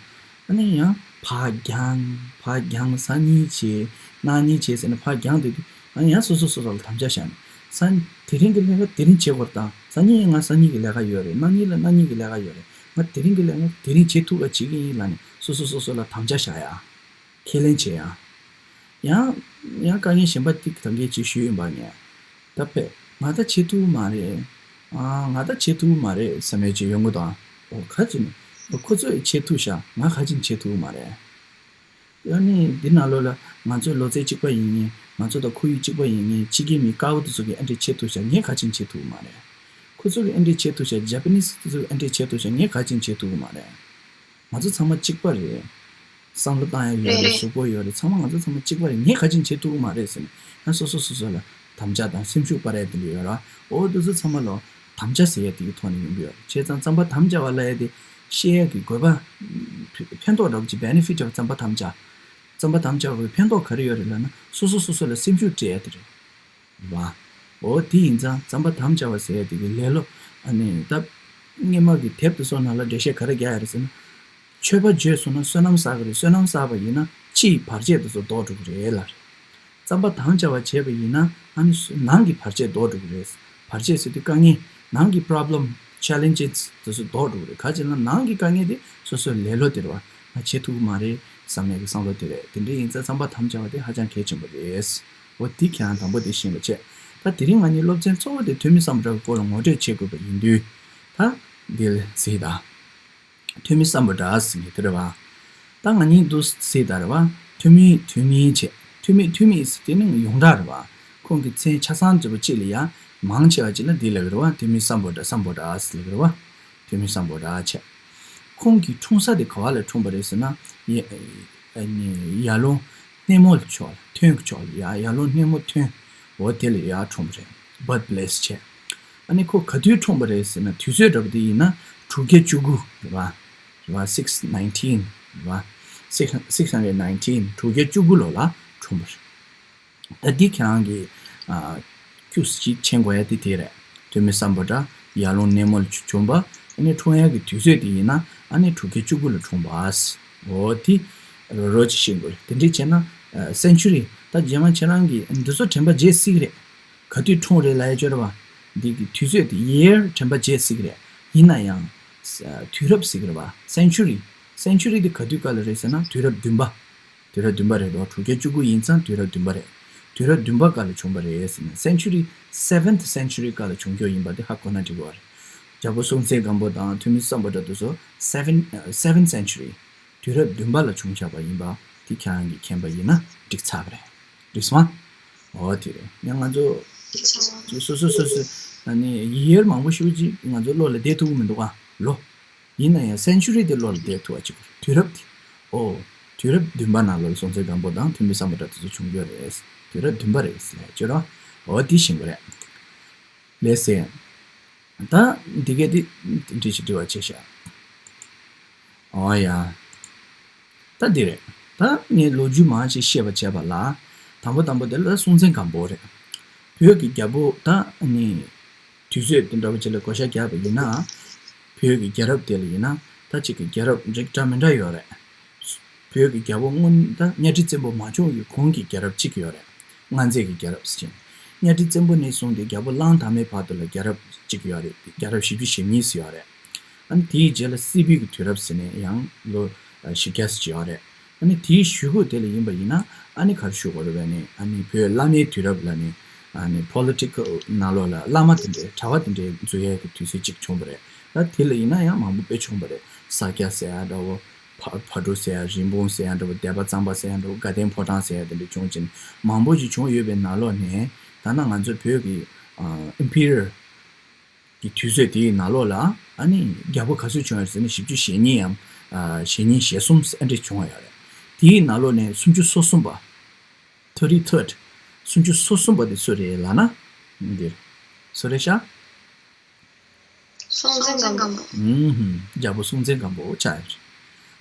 ཨ་ནི་ཡང་ཕར་རྒྱང་ཕར་རྒྱང་། སང་ཉིན་བྱེད། གནངས་ཉིན་བྱེད་ཟེར་ནས་ཕར་རྒྱང་བསྡད་དུས། ཨ་ནི་ཡང་སོ་སོ་སོ་སོ་ལ་དམ་བཅའ་བཞག་ནས། སང་དེ་རིང་གི་ལས་ཀ་དེ་རིང་བྱེད་དགོས་རེད་ད། སང་ཉིན་ང་སང་ཉིན་གི་ལས་ཀ་ཡོད་རེད། གནངས་ཉིན་ལ་གནངས་ཉིན་གི་ལས་ཀ་ཡོད་རེད། ང་དེ་རིང་གི་ལས་ཀ་དེ་རིང་བྱེད་ཐུབ་པ་བྱེད་ཀྱི་ཡིན་ལབ་ནས་སོ་སོ་སོ་སོ་ལ་དམ་བཅའ་བཞག་ཡ། ཁས་ལེན་བྱེད་ཡ། ཡང་། ཡང་དཀའ་ངལ་གཞན་པ་ཏིག་ད་གིན་ཅིག་ཞུས་ཡིན་པ་ངས། ད་ཕེ། ང་ད་བྱེད་ཐུབ་ཀྱི་མ་རེད། ཨ། ང་ད་བྱེད་ཐུབ་ཀྱི་མ་རེད་བསམ་ཡས་ཅིག་ཡོང་གི་འདུག་ཨ། ཨོ་ག་ཅི་ནས། ཨོ་ཁོ་ཚོས་བྱེད་ཐུབ་ཤག་ང་ག་ཅི་ནས་བྱེད་ཐུབ་ཀྱི་མ་རེད། ཨ་ནི་འདི་ནང་ལོགས་ལ་ང་ཚོ་ལོ་ཚད་གཅིག་པ་ཡིན་ངེས། ང་ཚོ་དང་ཁོར་ཡུག་གཅིག་པ་ཡིན་ངེས། ཕྱི་རྒྱལ་མི་དཀར་པོ་དེ་ཚོ་གིས་ཨ་འདྲས་བྱེད་ཐུབ་ཤག་ངས་ག་ཅི་ནས་བྱེད་ཐུབ་ཀྱི་མ་རེད། ཁོ་ཚོ་གིས་ཨ་འདྲས་བྱེད་ཐུབ་ཤག་ཇ་པ་ནིས་དེ་ཚོ་གིས་ཨ་འདྲས་བྱེད་ཐུབ་ཤག་ངས་ག་ཅི་ནས་བྱེད་ཐུབ་ཀྱི་མ་རེད། ང་ཚོ་ཚང་མ་གཅིག་པ་རེད། བསམ་བློ་བཏང་ཡ་ཡོད་རེད། རེད། གཟུགས་པོ་ཡོད་རེད། ཚང་མ་ང་ཚོ་ཚང་མ་གཅིག་པ་རེད། ངས་ག་ཅིག་བྱེད་ཐུབ་ཀྱི་མ་རེད་ཟེར་ནས། ཡང་སོ་སོ་སོ་སོ་ལ་དམ་བཅའ་དང་སེམས་ཤུགས་སྤར་ཡ་དེ་འདྲ་ཡོད་ར། འོ་དེ་ཚོ་ཚང་མ་ལོ་དམ་བཅའ་ཟེར་ཡ་དེ་གི་ཐོག་ནས་ཡོང་གི་ཡོད་རེད། བྱས་ཙང་རྩམ་པ་དམ་བཅའ་བ་ལབ་ཡ་དེ་བཤད་ཡ་གི་དགོས་པ། ཕན་ཐོགས་འདྲ་པོ་ཅིག benefit of རྩམ་པ་དམ་བཅའ། རྩམ་པ་དམ་བཅའ་བའི་ཕན་ཐོགས་ག་རེ་ཡོད་རེད་ལབ་ན། སོ་སོ་སོ་སོ་ལ་སེམས་ཤུགས་སྤྲད་ཡ་དེ་རེད། བ། འོ་དེ་ཡིན་ཙང་རྩམ་པ་དམ་བཅའ་བ་ཟེར་ཡ་དེ་གི་ལེ་ལོ། ཨ་ནི་ད་སྔོན་མ་གི་དེབ་དེ་ཚོ་ནང་ལ་འགྲེལ་བཤད་ག་རེ་རྒྱག་ཡ་རེད་ཟེར་ན། མཆོད་པ་བརྗོད་སོང་ན་བསོད་ནམས་བསགས་གི་རེད། བསོད་ནམས་བསགས་པ་ཡིན་ན་ཕྱི་ཡི་བར་ཆད་དེ་ཚོ་ལྡོག་འགྲོ་གི་རེད་ལབ་རེད། རྩམ་པ་དམ་བཅའ་བ་བྱས་པ་ཡིན་ན་ཨ་ནི་ནང་གི་བར་ཆད་ལྡོག་འགྲོ་གི་རེད། བར་ཆད་ཟེར་དུས་དཀའ་ངལ། ནང་གི་problem challenges དེ་ཚོ་ལྡོག་འགྲོ་གི་རེད། ག་ཅི་ལབ་ན་ནང་གི་དཀའ་ངལ་དེ་སོ་སོའི་ལེ་ལོ་དེ་རེད་བ། ང་བྱེད་ཐུབ་ཀྱི་མ་རེད་བསམ་ཡས་ཀྱི་བསམ་བློ་དེ་རེད། དེ་འདྲ་ཡིན་ཙང་རྩམ་པ་དམ་བཅའ་བ་དེ་ཧ་ཅང་གལ་ཆེན་པོ་རེད། འོ་དེ་ཁྱེད་རང་དང་པོ་དེ་ཤེས་པ་བྱས། ད་དེ་རིང་ང་གཉིས་སློབ་ཚན་གཙོ་བོ་དེ་ཐོན་མི་སམ་བྷོ་ཊ་གི་སྐོར་ལ་ངོ་སྤྲོད་བྱེད་དགོས་པ་ཡིན་དུས། ད་འདི་ལ་གཟིགས་དང་། ཐོན་མི་སམ་བྷོ་ཊ་ཟེར་མཁན་དེ་རེད་བ། ད་ང་གཉིས་འདུག་ཟེར་ད་རེད་བ། ཐོན་མི་ཐོན་མི་བྱས། ཐོན་མི་ཐོན་མི་ཟེར་དེ་ནི་ཡོངས་གྲགས་རེད་བ། ཁོང་གི་མཚན་ཆ་ཚང་བརྗོད་པ་གཅིག་ལ་ཡ། མང་ཆེ་བ་གཅིག་ལ་འདི་ལབ་ཀྱི་རེད་བ། ཐོན་མི་སམ་བྷོ་ཊ་སམ་བྷོ་ཊ་ཟེར་ལབ་ཀྱི་རེད་བ། ཐོན་མི་སམ་བྷོ་ཊ་བྱས། ཁོང་གི་འཁྲུངས་ས་དེ་ག་བ་ལ་འཁྲུངས་པ་རེད་ཟེར་ན། ཡ་ཡ་ལུང་སྣེ་མོ་ལ་ཕྱོགས་ལ་ཐོན་གྱི་ཕྱོགས་ལ་ཡ། ཡ་ལུང་སྣེ་མོ་ཐོན། འོ་དེ་ལ་ཡ་འཁྲུངས་པ་རེད། བར་ཐི་པི་ལེ་སི་བྱས། ཨ་ནི་ཁོ་ག་དུས་འཁྲུངས་པ་རེད་ཟེར་ན། དུས་ཚོད་འདྲ་པོ་དེ་ཡིན་ན་དྲུག་བརྒྱ་བཅུ་དགུ་རེད་བ། རེད་བ། six nineteen རེད་བ། six six hundred nineteen དྲུག་བརྒྱ་བཅུ་དགུ་ལོ་ལ་འཁྲུངས་པ་རེད། ད་འདི་ཁྱེད་རང་གིས་ཨ་ཁྱུག་ཅིག་མཁྱེན་དགོས་ཡ་དེ་དེ་རེད། ཐོན་མི་སམ་བྷོ་ཊ་ཡར་ཀླུང་སྣེ་མོ་ལ་བྱུང་བ། ཨ་ནི་འཁྲུངས་ཡ་གི་དུས་ཚོད་དེ་ཡིན་ན་ཨ་ནི་དྲུག་བརྒྱ་བཅུ་དགུ་ལ་འཁྲུངས་པ། འོ་དེ་རོ་རོ་ཅིག་ཤེས་དགོས་རེད། དེ་འདྲས་བྱས་ན་ཨ་སེན་ཅུ་རི། ད་རྗེས་མ་ཁྱེད་རང་གིས་འདི་ཚོ་དྲན་པ་བརྗེད་སྲིད་ཀྱི་རེད། ག་དུས་འཁྲུངས་རེད་ལབ་ཡ་ཅོ་རེད་བ། འདི་གི་དུས་ཚོད་དེ་ཡེར་དྲན་པ་བརྗེད་སྲིད་ཀྱི་རེད། ཡིན་ན་ཡང་ཨ་དུས་རབས་ཟེར་གྱི་རེད་བ། སེན་ཅུ་རི། སེན་ཅུ་རི་དེ་ག་དུས་སྐབས་ལ་རེད་ཟེར་ན་དུས་རབས་བདུན་པ། དུས་རབས་བདུན་པ་རེད་དོ། དྲུག་བརྒྱ་བཅུ་དགུ་ཡིན་ཙང་དུས་རབས་བདུན་པ་རེད། དུས་རབས་བདུན་པ་སྐབས་ལ་བྱུང་བ་རེད་ཟེར་ན། སེན་ཅུ་རི་སེ་བེན་ཐི་སེན་ཅུ་རི་སྐབས་ལ་བྱུང་རྒྱུ་ཡིན་པ་དེ་ཧ་གོ་ན་འགྲིག་གི་རེད། རྒྱལ་པོ་སྲོང་བཙན་སྒམ་པོ་དང་ཐོན་མི་སམ་བྷོ་ཊ་དེ་ཚོ་སེ་བེན་སེ་བེན་ཐི་སེན་ཅུ་རི། དུས་རབས་བདུན་པ་ལ་བྱུང་བཞག་པ་ཡིན་པ་དེ་ཁྱེད་རང་གིས་མཁྱེན་པ་ཡིན་ན་འགྲིག་ཚར་བ་རེད། འགྲིག་སོང་ཨ། འོ་དེ་རེད། ཡང་ང་ཚོ་སོ་སོ་སོ་སོ་ཨ་ནི་ཡེར་མང་པོ་ཞེ་པོ་ཅིག་ང་ཚོ་བློ་ལ་བསྡད་ཐུབ་ཀྱི་མི་འདུག་ཨ། ལོ། ཡིན་ན་ཡང་སེན་ཅུ་རི་དེ་བློ་ལ་བསྡད་ཐུབ་པ་ཅིག་དགོས་རེད། དུས་རབས་དེ། ཨོ། དུས་རབས་བདུན་པ་ནང་ལོགས་ལ་སྲོང་བཙན་སྒམ་པོ་དང་ཐོན་མི་སམ་བྷོ་ཊ་དེ་ཚོ་བྱུང་རྒྱུ་རེད། དུས་རབས་བདུན་པ་རེད་ཟེར་ལབ་ཅོ་ར། ཨོ་དེ་ཤེས་དགོས་རེད། ལགས་སེ། ད་འདི་གས་དེ་འདི་ཞིག་འདྲི་བ་བྱས་ཤག་ཨོ་ཡ། ད་འདི་རེད། ད་ངས་ལོ་རྒྱུས་མང་ཞིག་བཤད་པ་བྱས་པ་ལ། དང་པོ་དང་པོ་དེ་ལ་སྲོང་བཙན་སྒམ་པོ་རེད། བོད་ཀྱི་རྒྱལ་པོ་ད་ནི། དུས་ཚོད་དེ་འདྲ་བོ་ཅིག་ལ་བགོ་བཤའ་རྒྱག་པ་ཡིན་ན། བོད་ཀྱི་རྒྱལ་རབས་དེ་ལ་ཡིན་ན་ད་ཅིག་གི་རྒྱལ་རབས་རིགས་འདྲ་མི་འདྲ་ཡོད་རེད། བོད་ཀྱི་རྒྱལ་པོ་སྔོན་ད་གཉའ་ཁྲི་བཙན་པོ་མ་བྱུང་བའི་གོང་གི་རྒྱལ་རབས་གཅིག་ཡོད་རེད། མངའ་མཛད་ཀྱི་རྒྱལ་རབས་ཟེར་ཅིང་། གཉའ་ཁྲི་བཙན་པོ་ནས་བཟུང་སྟེ་རྒྱལ་པོ་གླང་དར་མའི་བར་དུ་ལ་རྒྱལ་རབས་གཅིག་ཡོད་རེད། རྒྱལ་རབས་བཞི་བཅུ་ཞེ་གཉིས་ཡོད་རེད། ཨ་ནི་དེའི་རྗེས་ལ་སྲིད་པའི་གི་དུས་རབས་ཟེར་ནས་ཡང་ལོ་བཞི་བརྒྱ་ཙམ་ཡོད་རེད། ཨ་ནི་དེའི་གཞུག་གུ་དེ་ལ་ཡིན་པ་ཡིན་ན་ཨ་ནི་ག་རེ་ཞུ་དགོས་རེད་པས་ནི། ཨ་ནི་བོད་བླ་མའི་དུས་རབས་ལ་ནི། ཨ་ནི་པོ་ལི་ཊི་ཀལ་ནང་ལོགས་ལ་བླ་མ་དེ་འདྲའི་གྲྭ་པ་དེ་འདྲའི་འཛུལ་ཡས་ཀྱི་དུས་ཚོད་ཅིག་བྱུང་བ་རེད། ད་དེ་ལ་ཡིན་ན་ཡང་མང་པོ་དཔེ་བྱུང་བ་རེད། ས་སྐྱ་ཟེར་ཡ་འདྲ་བོ། ཕ་ཕག་གྲུ་ཟེར་ཡ། རིན་སྤུངས་ཟེར་ཡ་འདྲ་བོ། སྡེ་པ་གཙང་པ་ཟེར་ཡ་འདྲ་བོ། དགའ་ལྡན་ཕོ་བྲང་ཟེར་ཡ་དེ་འདྲ་བྱུང་ཅིང་མང་པོ་ཞིག་བྱུང་ཡོད་པའི་ནང་ལོགས་ནས་ད་ནང་ང་ཚོ་བོད་ཀྱི་ཨ་ཨིམ་པི་རི་ཡལ་གྱི་དུས་ཚོད་དེའི་ནང་ལོགས་ལ་ཨ་ནི་རྒྱལ་པོ་ག་ཚོད་བྱུང་ཡོད་ཟེར་ན་བཞི་བཅུ་ཞེ་གཉིས་ཡམ། ཨ་ཞེ་གཉིས་ཞེ་གསུམ་ཨ་འདྲས་བྱུང་བ་ཡོད་རེད། དེའི་ནང་ལོགས་ནས་སུམ་ཅུ་སོ་གསུམ་པ། ཐར་ཊི་ཐརཌ། སུམ་ཅུ་སོ་གསུམ་པ་དེ་སུ་རེད་ལབ་ན། འདིར། སུ་རེད་ཤག་སྲོང་བཙན་སྒམ་པོ། ཨུམ། རྒྱལ་པོ་སྲོང་བཙན་སྒམ་པོ་ཆགས་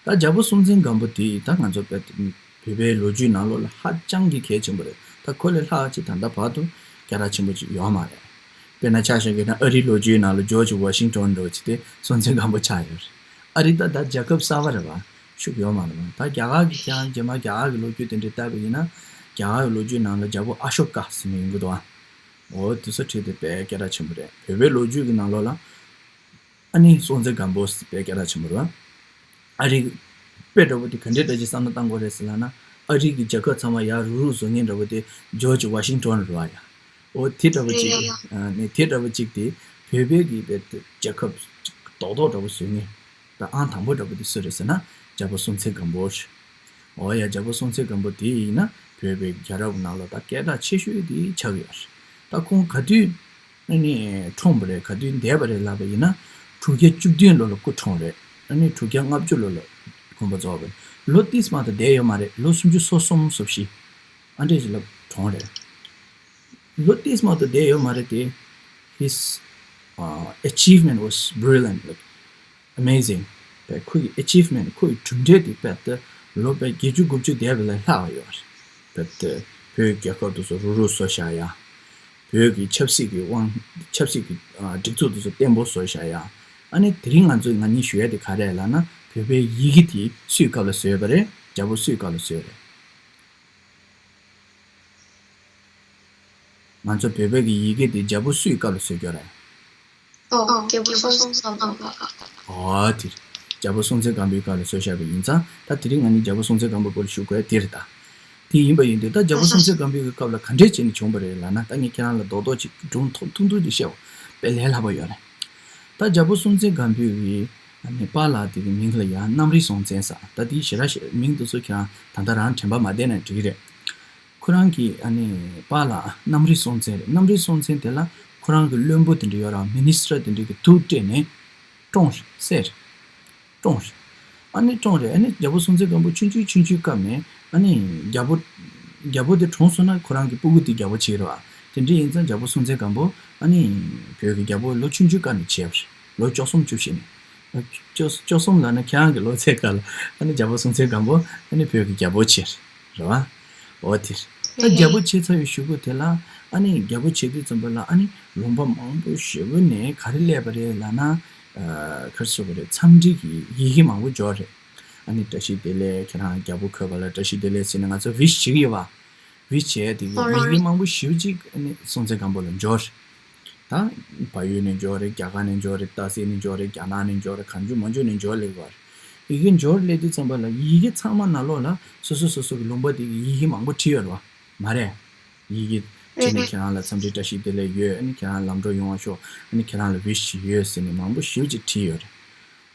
ཡོད་རེད། ད་རྒྱལ་པོ་སྲོང་བཙན་སྒམ་པོ་དེ་ད་ང་ཚོ་བོད་བོད་པའི་ལོ་རྒྱུས་ནང་ལོགས་ལ་ཧ་ཅང་གི་གལ་ཆེན་པོ་རེད། ད་ཁོ་ལས་ལྷག་ཅིག་ད་ལྟ་བར་དུ་སྐད་གྲགས་ཆེན་པོ་ཅིག་ཡོད་མ་རེད། དཔེར་ན་ཆ་བཞག་གི་ན་ཨ་རིའི་ལོ་རྒྱུས་ནང་ལ་ཇོརྗ་ཝ་ཤིང་ཊོན་འདྲ་བོ་ཅིག་དེ་སྲོང་བཙན་སྒམ་པོ་ཆགས་ཡོད་རེད། ཨ་རི་ད་ད་རྒྱལ་ཁབ་གསར་པ་རེད་བ། ཤུགས་ཡོད་མ་རེད་བ། ད་རྒྱ་གར་གྱི་ཀྱང་རྗེས་མ་རྒྱ་གར་གྱི་ལོ་རྒྱུས་དེ་འདྲ་བལྟས་པ་ཡིན་ན། རྒྱ་གར་གྱི་ལོ་རྒྱུས་ནང་ལ་རྒྱལ་པོ་ཨ་ཤོ་ཀ་ཟེར་ནས་ཡོང་གི་འདུག་བ། འོ་དེ་ཚོ་བྲིས་ཏེ་དཔེ་སྐད་གྲགས་ཆེན་པོ་རེད། བོད་པའི་ལོ་རྒྱུས་ཀྱི་ནང་ལོགས་ལ། ཨ་ནི་སྲོང་བཙན་སྒམ་པོ་ཟེར་དཔེ་སྐད་གྲགས་ཆེན་པོ་རེད་བ། ཨ་རི་དཔེ་འདྲ་པོ་དེ་ག་འདྲའི་འདྲ་ཅིག་བསམ་བློ་བཏང་དགོས་རེད་ཟེར་ལབ་ན། ཨ་རི་གི་རྒྱལ་ཁབ་ཚང་མ་ཡར་རུག་རུག་བཟོ་མཁན་འདྲ་པོ་དེ་ཇོརྗ་ཝ་ཤིང་ཊོན་རེད་བ་ཡ། འོ་དེ་འདྲ་པོ་ཅིག་རེད་ཡ། ཨ་ནི་དེ་འདྲ་པོ་ཅིག་དེ་བོད་པའི་གི་དཔེ་དེ་རྒྱལ་ཁབ་ཅིག་རྡོག་རྡོག་འདྲ་པོ་བཟོ་མཁན། ད་ཨང་དང་པོ་འདྲ་པོ་དེ་སུ་རེད་ཟེར་ན་རྒྱལ་པོ་སྲོང་བཙན་སྒམ་པོ་རེད། འོ་ཡ། རྒྱལ་པོ་སྲོང་བཙན་སྒམ་པོ་དེ་ཡིན་ན་བོད་པའི་རྒྱལ་རབས་ནང་ལ་ད་སྐད་གྲགས་ཆེ་ཤོས་དེ་ཆགས་ཡོད་རེད། ད་ཁོང་ག་དུས་ཨ་ནི་འཁྲུངས་པ་རེད། ག་དུས་འདས་པ་རེད་ལབ་པ་ཡིན་ན་དྲུག་བརྒྱ་བཅུ་བདུན་ལོ་ལ་སྐུ་འཁྲུངས་རེད། ཨ་ནི་དྲུག་བརྒྱ་ལྔ་བཅུ་ལོ་ལ་དགོངས་པ་རྫོགས་པ་རེད། ལོ་ཏིས་མ་གཏོགས་བསྡད་ཡོད་མ་རེད། ལོ་སུམ་ཅུ་སོ་གསུམ་སོ་བཞི་ཨ་འདྲས་ཅིག་ལ་གྲོངས་རེད། ལོ་ཏིས་མ་གཏོགས་བསྡད་ཡོད་མ་རེད་དེ། His uh, achievement was brilliant, like, amazing. དཔེ་ཁོ་གི་achievement, ཁོ་གི་གྲུབ་འབྲས་དེ་དཔེ་ད་ལོ་དཔེ་བརྒྱད་ཅུ་དགུ་བཅུ་བསྡད་པ་ལས་ལྷག་ཡོད་རེད། དཔེ་ད་བོད་རྒྱལ་ཁབ་དེ་ཚོ་རུག་རུག་བཟོ་བཞག་ཡ། བོད་ཀྱི་ཆབ་སྲིད་ཀྱི་དབང་ཆབ་སྲིད་ཀྱི་ཨ་སྒྲིག་འཛུགས་དེ་ཚོ་བརྟན་པོ་བཟོ་བཞག་ཡ། ཨ་ནི་དེ་རིང་ང་ཚོས་ང་གཉིས་ཞུ་ཡ་དེ་ག་རེ་ལབ་ན། བོད་པའི་ཡི་གེ་དེ་སུས་སྐབས་ལ་བཟོས་པ་རེད། རྒྱལ་པོ་སུའི་སྐབས་ལ་བཟོས་རེད། ང་ཚོ་བོད་པའི་གི་ཡི་གེ་དེ་རྒྱལ་པོ་སུའི་སྐབས་ལ་བཟོས་ཀྱོ་རེད། ཨོ། རྒྱལ་པོ་སྲོང་བཙན་སྒམ་པོ། ཨོ་དེ་རེད། རྒྱལ་པོ་སྲོང་བཙན་སྒམ་པོའི་སྐབས་ལ་བཟོས་བཞག་པ་ཡིན་ཙང་ད་དེ་རིང་ང་གཉིས་རྒྱལ་པོ་སྲོང་བཙན་སྒམ་པོ་སྐོར་ལ་ཞུ་དགོས་དེ་རེད་ད། དེ་ཡིན་པ་ཡིན་དུས་ད་རྒྱལ་པོ་སྲོང་བཙན་སྒམ་པོའི་གི་སྐབས་ལ་ག་འདྲས་བྱས་ནས་བྱུང་བ་རེད་ལབ་ན། ད་ངས་ཁྱེད་རང་ལ་རྡོག་རྡོག་ཅིག་སྒྲུང་ཐུང་ཐུང་ཐུང་ཅིག་བཤད་འོ། དཔེ་ལས་སླ་པོ་ཡོད་རེད། ད་རྒྱལ་པོ་སྲོང་བཙན་སྒམ་པོའི་གི་ཨ་ནི་པཱ་ལགས་དེ་གི་མིང་ལ་ཡང་གནམ་རི་སྲོང་བཙན་ཟེར། ད་དེའི་ཞེ་དྲག་ཞེ་མིང་དེ་ཚོ་ཁྱེད་རང་ད་ལྟ་རང་དྲན་པ་མ་བསྡད་ན་འགྲིག་གི་རེད། ཁོ་རང་གི་ཨ་ནི་པཱ་ལགས་གནམ་རི་སྲོང་བཙན་རེད། གནམ་རི་སྲོང་བཙན་དེ་ལ་ཁོ་རང་གི་བློན་པོ་དེ་འདྲ་ཡོད་ར། མི་ནི་སི་ཊར་དེ་འདྲ་གི་ཐུག་སྤྲད་ནས་བཀྲོངས་རེད། བསད་རེད། བཀྲོངས་རེད། ཨ་ནི་བཀྲོངས་རེད། ཨ་ནི་རྒྱལ་པོ་སྲོང་བཙན་སྒམ་པོ་ཆུང་ཆུང་ཆུང་ཆུང་སྐབས་ནས་ཨ་ནི་རྒྱལ་པོ་རྒྱལ་པོ་དེ་གྲོངས་སོང་ན་ཁོ་རང་གི་སྤུ་གུ་དེ་རྒྱལ་པོ་བྱས་རེད་བ། དེ་འདྲ་ཡིན་ཙང་རྒྱལ་པོ་སྲོང་བཙན་སྒམ་པོ་ཨ་ནི་བོད་ཀྱི་རྒྱལ་པོ་ལོ་ཆུང་ཆུང་སྐབས་ནས་བྱས་པ་རེད། ལོ་བཅུ་གསུམ་བཅུ་བཞི་ནས། བཅུ་བཅུ་གསུམ་ལབ་ན་ཁྱེད་རང་གི་ལོ་ཚད་སྐབས་ལ་ཨ་ནི་རྒྱལ་པོ་སྲོང་བཙན་སྒམ་པོ་ཨ་ནི་བོད་ཀྱི་རྒྱལ་པོ་བྱས་རེད་བ། འོ་དེ་རེད། ད་རྒྱལ་པོ་བྱས་ཚར་བའི་གཞུག་གུ་དེ་ལ་ཨ་ནི་རྒྱལ་པོ་བྱེད་དུས་ཙམ་པ་ལ་ཨ་ནི་ལུང་པ་མང་པོ་ཞེ་པོ་ནས་ག་རེ་སླེབས་པ་རེད་ལབ་ན། ཨ་ག་རེ་ཟེར་དགོས་རེད། འཚམས་འདྲི་གི་ཡི་གེ་མང་པོ་འབྱོར་རེད། ཨ་ནི་བཀྲ་ཤིས་བདེ་ལེགས། ཁྱེད་རང་རྒྱལ་པོ་འཁོད་པ་ལ་བཀྲ་ཤིས་བདེ་ལེགས་ཟེར་ནས་ང་ཚོ་ཝིཤ་བྱེད་ཀྱི་ཡོད་པ། ཝིཤ་བྱས་དེ་གི་ཡི་གེ་མང་པོ་ཞེ་པོ་ཅིག་ཨ་ནི་སྲོང་བཙན་སྒམ་པོ་ལ་འབྱོར་རེད། ད་བལ་ཡུལ་ནས་འབྱོར་རེད། རྒྱ་གར་ནས་འབྱོར་རེད། ཏ་སེ་ནས་འབྱོར་རེད། རྒྱ་ནག་ནས་འབྱོར་རེད། གང་བྱུང་མང་བྱུང་ནས་འབྱོར་སླེབས་ཀྱི་ཡོད་རེད། ཡི་གེ་འབྱོར་སླེབས་དུས་ཙམ་པ་ལ་ཡི་གེ་ཚང་མ་ནང་ལོགས་ལ་སོ་སོ་སོ་སོ་གི་ལུང་པ་དེ་གི་ཡི་གེ་མང་པོ་བྲིས་ཡོད་རེད་བ། མ་རེད། ཡི་གེ་བྲིས་ནས་ཁྱེད་རང་ལ་འཚམས་འདྲི་བཀྲ་ཤིས་བདེ་ལེགས་ཡོད། ཨ་ནི་ཁྱེད་རང་ལམ་འགྲོ་ཡོང་བ་ཤོག་ཨ་ནི་ཁྱེད་རང་ལ་ཝིཤ་ཡོད་ཟེར་ནས་མང་པོ་ཞེ་པོ་ཅིག་བྲིས་ཡོད་རེད།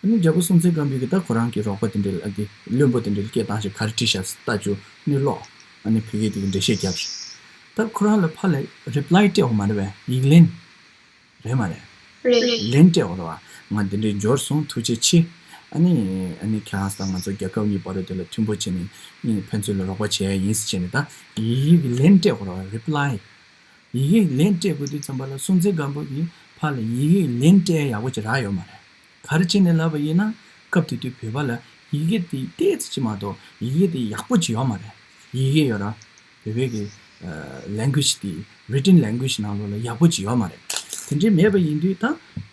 ཨ་ནི་རྒྱལ་པོ་སྲོང་བཙན་སྒམ་པོས་ཀྱི་ད་ཁོ་རང་གི་རོགས་པ་དེ་འདྲ་ལ་ཨ་དེ་བློན་པོ་དེ་འདྲ་ལ་སྐད་བཏང་བྱས་ག་རེ་བྲིས་བཞག་ལྟ་བཅུག་ཨ་ནི་ཀློག་ཨ་ནི་ཕ་གིར་དེ་གི་འགྲེལ་བཤད་རྒྱབ་རེད། ད་ཁོ་རང་ལ་ཕར་ལ་རི་པ་ལའི་སྤྲད་འོ་མ་རེད་པས། ཡིག་ལན་རེད་མ་རེད། རེད། ལན་སྤྲད་འོ་རེད་བ། ང་འདི་འདྲའི་འབྱོར་སོང་། ཐུགས་རྗེ་ཆེ། ཨ་ནི་ཨ་ནི་ཁྱེད་རང་དང་ང་ཚོ་རྒྱལ་ཁབ་གཉིས་བར་དུ་དེ་ལ་མཐུན་པོ་བྱས་ནས་ཨ་ནི་ཕན་ཚུན་ལ་རོགས་པ་བྱས་ཡིན་ཟེར་བྱས་ནས་ད་ཡིག་ལན་སྤྲད་འོ་རེད་བ། རི་པ་ལའི། ཡི་གེ་ལན་སྤྲད་དགོས་དུས་ཙམ་པ་ལ་སྲོང་བཙན་སྒམ་པོ་གིས་ཕར་ལ་ཡི་གེ་ལན་སྤྲད་ཡག་པོ་ཅིག་རག་ཡོད་མ་རེད། ག་རེ་བྱས་ནས་ལབ་པ་ཡིན་ན། སྐབས་དེ་དུས་བོད་པ་ལ་ཡི་གེ་དེ་ཏོག་ཙམ་ཅིག་མ་གཏོགས་ཡི་གེ་དེ་ཡག་པོ་ཅིག་ཡོད་མ་རེད། ཡི་གེ་ཡོད་ར། བོད་པའི་གི་ལེང་གུ་ཨེཇ་དེ། རི་ཊན་ལེང་གུ་ཨེཇ་ནང་ལོགས་ལ་ཡག་པོ་ཅིག་ཡོད་མ་རེད། དེ་འདྲའི་མེད་པ་ཡིན་དུས་ད་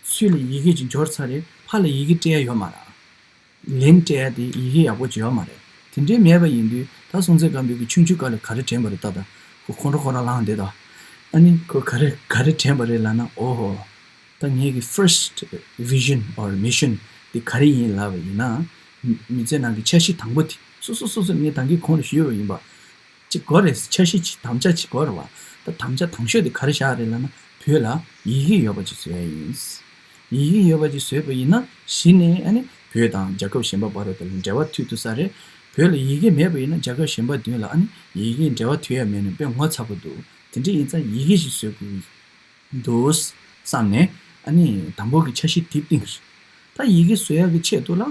ཚུར་ལ་ཡི་གེ་ཅིག་འབྱོར་ཚར་རེད། ཕར་ལ་ཡི་གེ་སྤྲད་ཡ་ཡོད་མ་རེད། ལན་སྤྲད་ཡ་དེ་ཡི་གེ་ཡག་པོ་ཅིག་ཡོད་མ་རེད། དེ་འདྲའི་མེད་པ་ཡིན་དུས་ད་སྲོང་བཙན་སྒམ་པོས་ཀྱི་ཆུང་ཆུང་སྐབས་ལ་ག་རེ་དྲན་པ་རེད་ད། ད་ཁོ་ཁོང་ཁྲོ་ཁོ་རང་ལངས་བསྡད་ད། ཨ་ནི་ཁོ་ག་རེ་ག་རེ་དྲན་པ་རེད་ལབ་ན། ཨོ་ཧོ། ད་ངེད་ཀྱི་first vision or mission དེ་ག་རེ་ཡིན་ལབ་པ་ཡིན་ན། མི་མི་ཚེ་ནང་གི་འཆར་གཞི་དང་པོ་དེ་སོ་སོ་སོ་སོ་ངས་ད་གིན་གོང་ལ་ཞུས་པ་ཡིན་པ། ཅིག་དགོས་རེད། འཆར་གཞི་ཅིག་དམ་བཅའ་ཅིག་དགོས་རེད་བ། ད་དམ་བཅའ་དང་ཤོས་དེ་ག་རེ་བཞག་རེད་ལབ་ན། བོད་ལ་ཡི་གེ་ཡོད་པ་ཅིག་བཟོ་ཡ་ཡིན། ཡི་གེ་ཡོད་པ་ཅིག་བཟོས་པ་ཡིན་ན་གཞི་ནས་ཨ་ནི་བོད་དང་རྒྱལ་ཁབ་གཞན་པ་བར་དུ་ལ་འབྲེལ་བ་མཐུད་ཐུབ་ས་རེད། བོད་ལ་ཡི་གེ་མེད་པ་ཡིན་ན་རྒྱལ་ཁབ་གཞན་པ་མདུན་ལ་ཨ་ནི་ཡི་གེ་འབྲེལ་བ་མཐུད་ཡ་མེད་ནས་དཔེ་ངོ་ཚ་པོ་འདུག་དེ་འདྲ་ཡིན་ཙང་ཡི་གེ་ཞིག་བཟོ་དགོས་འདུག་བསམ་ནས་ཨ་ནི་དང་པོ་གི་འཆར་གཞི་དེ་བཏིང་རེད། ད་ཡི་གེ་བཟོ་ཡག་གི་ཆེད་དུ་ལ་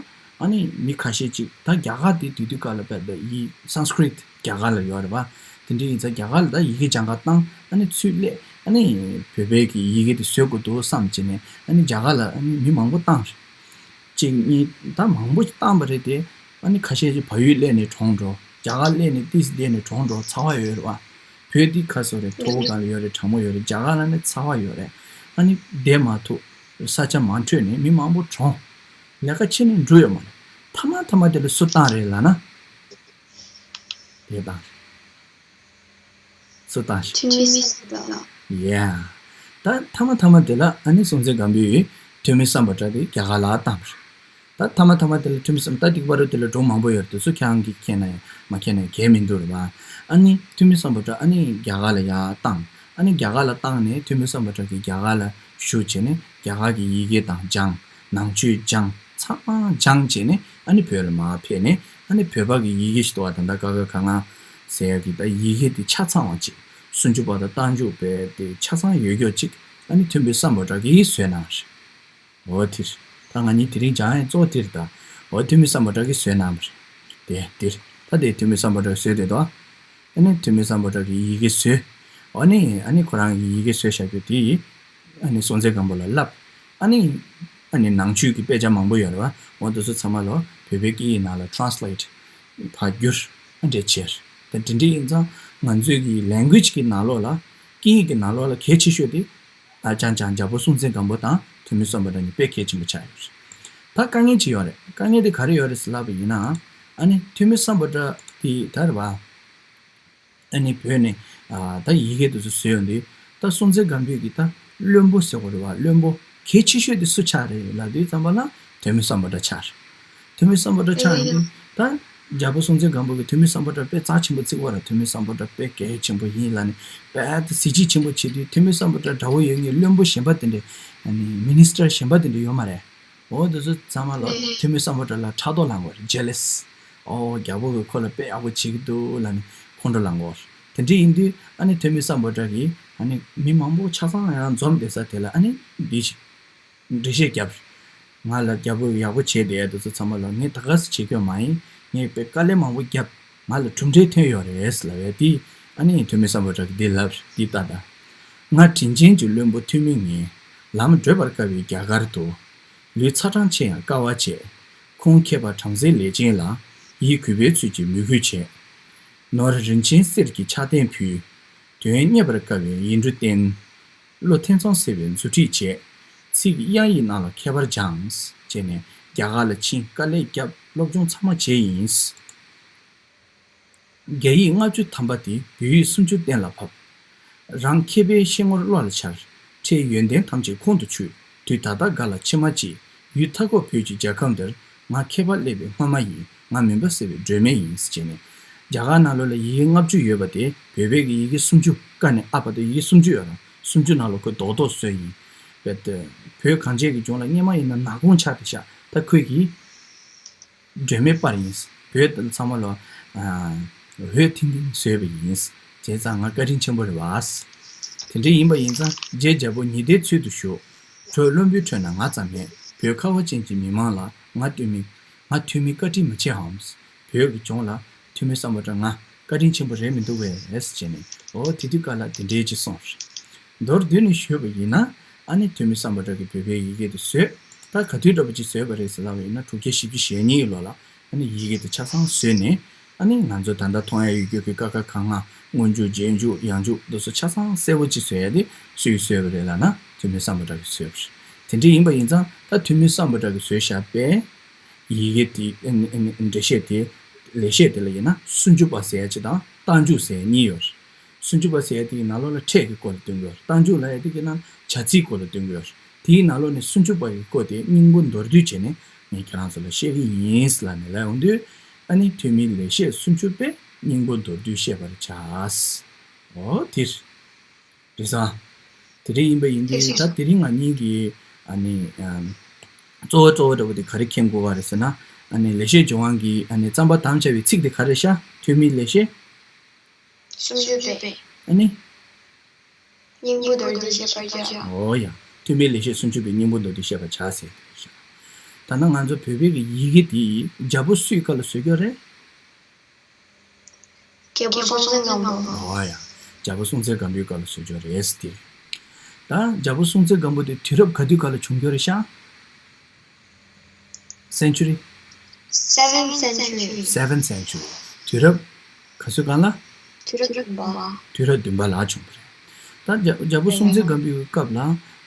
ཨ་ནི་མི་ཁ་ཤས་ཅིག་ད་རྒྱ་གར་དེ་དུས་དུས་སྐབས་ལ་བལ་ད་ཡི་སཾ་སྐྲྀཏ་རྒྱ་གར་ལ་ཡོད་རེད་བ། དེ་འདྲ་ཡིན་ཙང་རྒྱ་གར་ལ་ད་ཡི་གེ་སྦྱང་ག་བཏང་ཨ་ནི་ཚུར་སླེབས་ཨ་ནི་བོད་པའི་གི་ཡི་གེ་དེ་བཟོ་དགོས་འདུག་བསམ་བྱས་ནས་ཨ་ནི་རྒྱ་གར་ལ་ཨ་ནི་མི་མང་པོ་བཏང་རེད། གཅིག་གཉིས་ད་མང་པོ་ཞིག་བཏང་པ་རེད་དེ། ཨ་ནི་ཁ་ཤས་ཅིག་བལ་ཡུལ་སླེབས་ནས་གྲོངས་འགྲོ། རྒྱ་གར་སླེབས་ནས་ཏིས་བསྡད་ནས་གྲོངས་འགྲོ། ཚ་བ་ཡོད་རེད་བ། བོད་འདི་ཁ་སོ་རེད། མཐོ་པོ་སྒང་ལ་ཡོད་རེད། གྲང་མོ་ཡོད་རེད། རྒྱ་གར་ལ་ནི་ཚ་བ་ཡོད་རེད། ཨ་ནི་བསྡད་མ་ཐུབ། ས་ཆ་མ་འཕྲོད་ནས་མི་མང་པོ་གྲོངས། ལས་ཀ་ཕྱི་ནས་འགྲོ་ཡོད་མ་རེད། མཐའ་མ་མཐའ་མ་དེ་ལ་སུ་བཏང་རེད་ལབ་ན། དེ་བཏང་རེད། སུ་བཏང་ཞིག་ཐོན་མི་སམ་བྷོ་ཊ། ཡ། ད་མཐའ་མ་མཐའ་མ་དེ་ལ་ཨ་ནི་སྲོང་བཙན་སྒམ་པོས་ཐོན་མི་སམ་བྷོ་ཊ་དེ་རྒྱ་གར་ལ་བཏང་བ་རེད། ད་མཐའ་མ་མཐའ་མ་དེ་ལ་ཐོན་མི་སམ་ད་ཏིག་བར་དུ་དེ་ལ་སྒྲུང་མང་པོ་ཡོད་རེད། དེ་ཚོ་ཁྱེད་རང་གིས་མཁྱེན་ན་ཡང་མ་མཁྱེན་ན་ཡང་གལ་མི་འདུག་རེད་བ། ཨ་ནི་ཐོན་མི་སམ་བྷོ་ཊ་ཨ་ནི་རྒྱ་གར་ལ་ཡར་བཏང་། ཨ་ནི་རྒྱ་གར་ལ་བཏང་ནས་ཐོན་མི་སམ་བྷོ་ཊ་གིས་རྒྱ་གར་ལ་བཞུགས་བྱས་ནས་རྒྱ་གར་གྱི་ཡི་གེ་དང་སྦྱངས། ནང་ཆོས་སྦྱངས། ཚང་མ་སྦྱངས་བྱས་ནས་ཨ་ནི་བོད་ལ་མར་ཕེབས་ནས་ཨ་ནི་བོད་པ་གི་ཡི་གེ་ཞིག་འདུག་བ། ད་ལྟ་ཀ་ཁ་ག་ང་ཟེར་ཡ་གི་ད་ཡི་གེ་དེ་ཆ་ཚང་བ་ཅིག་སུམ་ཅུ་པ་དང་རྟགས་འཇུག་པའི་དེ་ཆ་ཚང་ཡོད་རྒྱུ་ཅིག་ཨ་ནི་ཐོན་མི་སམ་བྷོ་ཊ་གིས་བཟོས་གནང་བ་རེད། འོ་དེ་རེད། ད་ང་གཉིས་དེ་རིང་སྦྱང་ཡ་གཙོ་བོ་དེ་རེད་ད། འོ་ཐོན་མི་སམ་བྷོ་ཊ་གིས་བཟོས་གནང་བ་རེད། དེ་འདིར་ད་དེ་ཐོན་མི་སམ་བྷོ་ཊ་བཟོས་དེ་དོ། ཨ་ནི་ཐོན་མི་སམ་བྷོ་ཊ་གི་ཡི་གེ་བཟོས། ཨ་ནི་ཨ་ནི་ཁོ་རང་གི་ཡི་གེ་བཟོས་བཞག་རྒྱུ་དེ་ཡིས་ཨ་ནི་སྲོང་བཙན་སྒམ་པོ་ལ་བསླབས། ཨ་ནི་ཨ་ནི་ནང་ཆོས་ཀྱི་དཔེ་ཆ་མང་པོ་ཡོད་རེད་བ། འོ་དེ་ཚོ་ཚང་མ་ལོ་བོད་པའི་སྐད་ཡིག་ནང་ལ་ཊ་རན་སི་ལེ་ཊི་ཕར་བསྒྱུར་ཨ་འདྲས་བྱས། ད་དེ་འདྲས་ཡིན་ཙང་ང་ཚོའི་གི་ལེང་གུ་ཨེཇ་གི་ནང་ལོགས་ལ་སྐད་ཡིག་གི་ནང་ལོགས་ལ་གལ་ཆེ་ཤོས་དེ། ཨ་ཅང་ཅང་རྒྱལ་པོ་སྲོང་བཙན་སྒམ་པོ་དང་ཐོན་མི་སམ་བྷོ་ཊ་གཉིས་དཔེ་གལ་ཆེན་པོ་ཆགས་ཡོད་རེད། ད་དཀའ་ངལ་ཅིག་ཡོད་རེད། དཀའ་ངལ་དེ་ག་རེ་ཡོད་རེད་ཟེར་ལབ་པ་ཡིན་ན། ཨ་ནི་ཐོན་མི་སམ་བྷོ་ཊ་དེ་ད་རེད་བ། ཨ་ནི་བོད་ནས་ཨ་ད་ཡི་གེ་དེ་ཚོ་བཟོས་ཡོང་དུས་ད་སྲོང་བཙན་སྒམ་པོའི་གི་ད་བློན་པོ་ཟེར་དགོས་རེད་བ། བློན་པོ་གལ་ཆེ་ཤོས་དེ་སུ་ཆགས་རེད་ལབ་དུས་ཙམ་པ་ལ་ཐོན་མི་སམ་བྷོ་ཊ་ཆགས་རེད། ཐོན་མི་སམ་བྷོ་ཊ་ཆགས་ཡོང་དུས་ད་རྒྱལ་པོ་སྲོང་བཙན་སྒམ་པོ་གིས་ཐོན་མི་སམ་བྷོ་ཊ་དཔེ་རྩ་ཆེན་པོ་བརྩི་བ་རེད། ཐོན་མི་སམ་བྷོ་ཊ་དཔེ་གལ་ཆེན་པོ་ཡིན་ལབ་ནས་དཔེ་དེ་གཟི་བརྗིད་ཆེན་པོ་བྱེད་དུས་ཐོན་མི་སམ་བྷོ་ཊ་འདྲ་བོ་ཡོད་ངེས་བློན་པོ་གཞན་པ་དེ་འདྲས་ཨ་ནི་མི་ནི་སི་ཊར་གཞན་པ་དེ་འདྲས་ཡོད་མ་རེད། འོ་དེ་ཚོ་ཚང་མ་ལ་ཐོན་མི་སམ་བྷོ་ཊ་ལ་ཕྲག་དོག་ལངས་པ་རེད། ཇེ་ལེ་སི། ཨོ་རྒྱལ་པོ་གིས་ཁོ་ལ་དཔེ་ཡག་པོ་བྱེད་ཀྱི་འདུག་ལབ་ནས་ཁོང་ཁྲོ་ལངས་པ་རེད། དེ་འདྲས་ཡིན་དུས་ཨ་ནི་ཐོན་མི་སམ་བྷོ་ཊ་གིས་ཨ་ནི་མི་མང་པོ་ཆ་ཚང་ཡང་འཛོམས་བསྡད་ས་དེ་ལ་ཨ་ནི་འདི་ཞིག་འགྲེལ་བཤད་བརྒྱབ། ང་ལ་རྒྱལ་པོས་ཡག་པོ་བྱས་བསྡད་ཡ་དེ་ཚོ་ཚང་མ་ལ་ངས་ད་ག་སེ་བྱེད་ཀྱི་ཡོད་མ་ཡིན། ངས་དཔེ་དཀའ་ལས་མང་པོ་བརྒྱབ། ང་ལ་གྲུབ་འབྲས་ཐོན་ཡོད་རེད་ལབ་ཡ་དེ། ཨ་ནི་ཐོན་མི་སམ་བྷོ་ཊ་གིས་འདི་ལབ་འདི་ལྟ་ད། ང་དྲིན་ཅན་གྱི་བློན་པོ་ཐོན་མི་ངས། ལམ་བགྲོད་པར་དཀའ་བའི་རྒྱ་གར་དུ། ལུས་ཚ་གྲང་ཆེ་ཡང་དཀའ་བ་སྤྱད། ཁོང་མཁས་པ་བྲམ་ཟེའི་ལས་ཅན་ལ། ཡིད་གུས་པའི་ཚུལ་གྱིས་མོས་གུས་བྱས། ནོར་རིན་ཆེན་གསེར་གྱི་ཕྱག་རྟེན་ཕུལ། དོན་རྙེད་པར་དཀའ་བའི་ཡིག་འབྲུ་བསྟན། བློ་ཐེ་ཚོམ་སེལ་བའི་མཛུབ་ཁྲིད་བྱས། ཚིག་གི་དབྱངས་ཡིག་རྣམས་ལ་མཁས་པར་སྦྱངས། བྱས་ནས་རྒྱ་གར་ལ་ཕྱིན། དཀའ་ལས་བརྒྱབ། སློབ་སྦྱོང་ཚང་མ་བྱས་ཡིན། རྒྱ་ཡིག་ལྔ་བཅུ་ཐམ་པ་དེ་བོད་ཡིག་སུམ་ཅུ་གཏན་ལ་ཕབ། རང་མཁས་པའི་ཤེལ་ངོར་བློ་ལ་འཆར། འཕྲལ་ཡོན་ཏན་ཐམས་ཅད་ཁོང་དུ་ཆུད། དུས་ད་ལྟ་འགའ་ལ་ཕྱི་མ་གཅིག། ཡུལ་མཐའ་འཁོབ་བོད་ཀྱི་རྒྱལ་ཁམས་འདིར། ང་མཁས་པ་སླེབས་པའི་སྔ་མ་ཡིན། ང་མུན་པ་སེལ་བའི་སྒྲོན་མེ་ཡིན། ཟེར་བྱས་ནས། རྒྱ་གར་ནང་ལོགས་ལ་ཡི་གེ་ལྔ་བཅུ་ཡོད་པ་དེ་བོད་པའི་གི་ཡི་གེ་སུམ་ཅུ་ཀ་ནས་ཨ་བར་དུ་ཡི་གེ་སུམ་ཅུ་ཡོད་ར། སུམ་ཅུ་ནང་ལ་ཁོས་རྡོག་རྡོག་བཟོས་ཡིན། བོད་དེ་བོད་གངས་ཅན་གྱི་ལྗོངས་ལ་སྔོན་མ་ཡིན་ན་ནག་ཁུང་ཆགས་བསྡད་ཤག་ད་ཁོས་གི་སྒྲོན་མེ་སྤར་ཡིན། བོད་དང་ཚང་མ་ལ་འོད་ཐིང་ཐིང་བཟོས་པ་ཡིན། བྱས་ཙང་ང་བཀའ་དྲིན་ཆེན་པོ་རེད་བ། དེ་འདྲ་ཡིན་པ་ཡིན་ཙང་རྗེ་རྒྱལ་པོ་ཉི་ཟླའི་ཚུལ་དུ་བཞུགས། བྲོས་བློན་པོའི་ཁྲོད་ན་ང་ཙམ་མེད། བོད་ཁ་བ་ཅན་གྱི་མི་མང་ལ་ང་སྟོན་མི་ང་ཐོན་མི་བཀའ་དྲིན་མི་ཆེ་འམ། བོད་ཀྱི་ལྗོངས་ལ་ཐོན་མི་སམ་བྷོ་ཊ་ང་བཀའ་དྲིན་ཆེན་པོ་རེད་མི་འདུག་བས་ཟེར་ནས། འོ་དེ་དུས་སྐབས་ལ་དེ་འདྲའི་ཅིག་གསུངས། མདོར་བསྡུས་ནས་ཞུས་པ་ཡིན་ན། ཨ་ནི་ཐོན་མི་སམ་བྷོ་ཊ་གིས་བོད་པའི་ཡི་གེ་དེ་བཟོས། ད་ག་དུས་འདྲ་པོ་ཅིག་བཟོས་པ་རེད་ཟེར་ལབ་པ་ཡིན་ན་དྲུག་བརྒྱ་བཞི་བཅུ་ཞེ་གཉིས་ལོ་ལ་ཨ་ནི་ཡི་གེ་དེ་ཆ་ཚང་བཟོས་ནས། ཨ་ནི་ང་ཚོ་ད་ལྟ་མཐོང་ཡ་ཡོད་རྒྱུ་གི་ཀ་ཁ་ག་ང་སྔོན་འཇུག་རྗེས་འཇུག་ཡང་འཇུག་འདི་ཚོ་ཆ་ཚང་གསལ་པོ་ཅིག་བཟོ་ཡ་དེ་སུས་བཟོས་པ་རེད་ལབ་ན་ཐོན་མི་སམ་བྷོ་ཊ་གིས་བཟོས་པ་རེད། དེ་འདྲ་ཡིན་པ་ཡིན་ཙང་ད་ཐོན་མི་སམ་བྷོ་ཊ་གིས་བཟོས་བཞག་པའི་ཡི་གེ་དེ་ཨ་ནི་ཨ་ནི་འགྲེལ་བཤད་དེ་ལེགས་བཤད་དེ་ལ་ཡིན་ན་སུམ་ཅུ་པ་ཟེར་ཡ་གཅིག་དང་རྟགས་འཇུག་ཟེར་ཡ་གཉིས་ཡོད་རེད། སུམ་ཅུ་པ་ཟེར་ཡ་དེ་གི་ནང་ལོགས་ལ་ཕྲད་ཀྱི་སྐོར་ལ་སྟོན་གྱི་ཡོད་རེད། རྟགས་འཇུག་ལབ་ཡ་དེ་གི་ནང་བྱ་ཚིག་སྐོར་ལ་སྟོན་གྱི་ཡོད་རེད། དེའི་ནང་ལོགས་ནས་སུམ་ཅུ་པ་ཡི་སྐོར་དེ་སྙིང་པོ་མདོར་བསྡུས་བྱས་ནས་ངས་ཁྱེད་རང་ཚོ་ལ་བཤད་ཀྱི་ཡིན་ལབ་ནས་ལབ་ཡོང་དུས། ཨ་ནི་ཐོན་མིའི་ལེགས་བཤད་སུམ་ཅུ་པའི་སྙིང་པོ་མདོར་བསྡུས་བཤད་པར་བྱ། འོ་དེ་རེད་ས། དེ་འདྲ་ཡིན་པ་ཡིན་དུས་ད་དེ་རིང་ང་གཉིས་ཀྱིས་ཨ་ནི་ཨམ་གཙོ་བོ་གཙོ་བོ་འདྲ་པོ་དེ་ག་རེ་མཁྱེན་དགོས་པ་རེད་ཟེར་ན། ཨ་ནི་ལེགས་བཤད་ལྗོན་དབང་གི་ཨ་ནི་རྩོམ་པར་དམ་བཅའ་བའི་ཚིག་དེ་ག་རེ་ཤག་ཐོན་མིའི་ལེགས་བཤད། སུམ་ཅུ་པའི། ཨ་ནི། སྙིང་པོ་མདོར་བསྡུས་བཤད་པར་བྱ། འོ་ཡ། ཐོན་མིའི་ལེགས་བཤད་སུམ་ཅུ་པའི་སྙིང་པོ་མདོར་བསྡུས་བཤད་པར་བྱ་ཟེར་ཤག་ད་ནང་ང་ཚོ་བོད་པའི་གི་ཡི་གེ་དེ་རྒྱལ་པོ་སུའི་སྐབས་ལ་བཟོས་ཡོད་རེད། རྒྱལ་པོ་སྲོང་བཙན་སྒམ་པོ། འོ་ཡ། རྒྱལ་པོ་སྲོང་བཙན་སྒམ་པོའི་སྐབས་ལ་བཟོས་ཡོད་རེད་ཟེར་ཏེ། ད་རྒྱལ་པོ་སྲོང་བཙན་སྒམ་པོ་དེ་དུས་རབས་ག་དུས་སྐབས་ལ་བྱུང་ཡོད་རེད་ཤག Century། Seventh century། Seventh century། དུས་རབས་ག་ཚོད་སྒང་ལ། དུས་རབས་བདུན་པ། དུས་རབས་བདུན་པ་ལ་བྱུང་བ་རེད། ད་རྒྱ་རྒྱལ་པོ་སྲོང་བཙན་སྒམ་པོའི་སྐབས་ལ་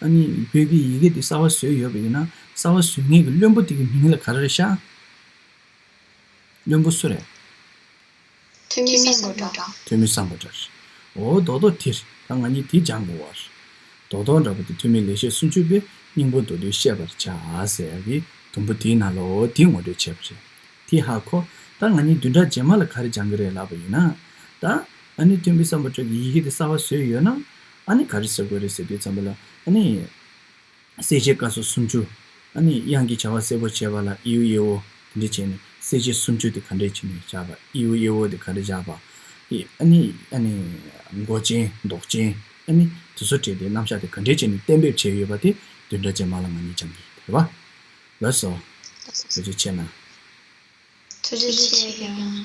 ཨ་ནི་བོད་ཀྱི་ཡི་གེ་དེ་གསར་པ་བཟོས་ཡོད་པ་ཡིན་ན་གསར་པ་བཟོ་མཁན་གྱི་བློན་པོ་དེ་གི་མིང་ལ་ག་རེ་རེད་ཤག་བློན་པོ་སུ་རེད། ཐོན་མི་སམ་བྷོ་ཊ། ཐོན་མི་སམ་བྷོ་ཊ་རེད། འོ་རྡོག་རྡོག་དེ་རེད། ད་ང་གཉིས་དེ་སྦྱང་དགོས་པ་རེད། རྡོག་རྡོག་འདྲ་པོ་དེ་ཐོན་མིའི་ལེགས་བཤད་སུམ་ཅུ་པའི་སྙིང་པོ་མདོར་བསྡུས་བཤད་པར་བྱ་ཟེར་ཡ་གི་དུམ་བུ་དེའི་ནང་ལ་འོ་དེ་ངོ་སྤྲོད་བྱས་པ་རེད། དེ་ཧ་གོ། ད་ང་གཉིས་བདུན་ཕྲག་རྗེས་མ་ལ་ག་རེ་སྦྱང་གི་རེད་ལབ་པ་ཡིན་ན། ད་ཨ་ནི་ཐོན་མི་སམ་བྷོ་ཊ་གི་ཡི་གེ་དེ་གསར་པ་བཟོས་ཡོད་ན་ཨ་ནི་ག་རེ་ཟེར་དགོས་རེད་ཟེར་དུས་ཙམ་པ་ལ་ཨ་ནི། གསལ་བྱེད་བཀའ་སྲོལ་སུམ་ཅུ། ཨ་ནི་དབྱངས་ཀྱི་བྱ་བ་གསལ་པོ་བྱེད་པ་ལ་ཨི་ཨུ་ཨེ་ཨོ་དེ་འདྲ་བྱས་ནས་གསལ་བྱེད་སུམ་ཅུ་དེ་ག་འདྲས་བྱས་ནས་བཞག་པ། ཨི་ཨུ་ཨེ་ཨོ་དེ་ག་འདྲས་བཞག་པ། ཨི་ཨ་ནི་ཨ་ནི་མགོ་ཅན་འདོགས་ཅན་ཨ་ནི་དེ་ཚོ་བྲིས་ཏེ་རྣམ་གཞག་དེ་ག་འདྲས་བྱས་ནས་གཏན་འབེབས་བྱས་ཡོད་པ་དེ་བདུན་ཕྲག་རྗེས་མ་ལ་ང་གཉིས་སྦྱང་གི་ཡིན། རེད་བ། ལགས་སོ། ཐུགས་རྗེ་ཆེ་གནང་། ཐུགས་རྗེ་ཆེ་ཡང་།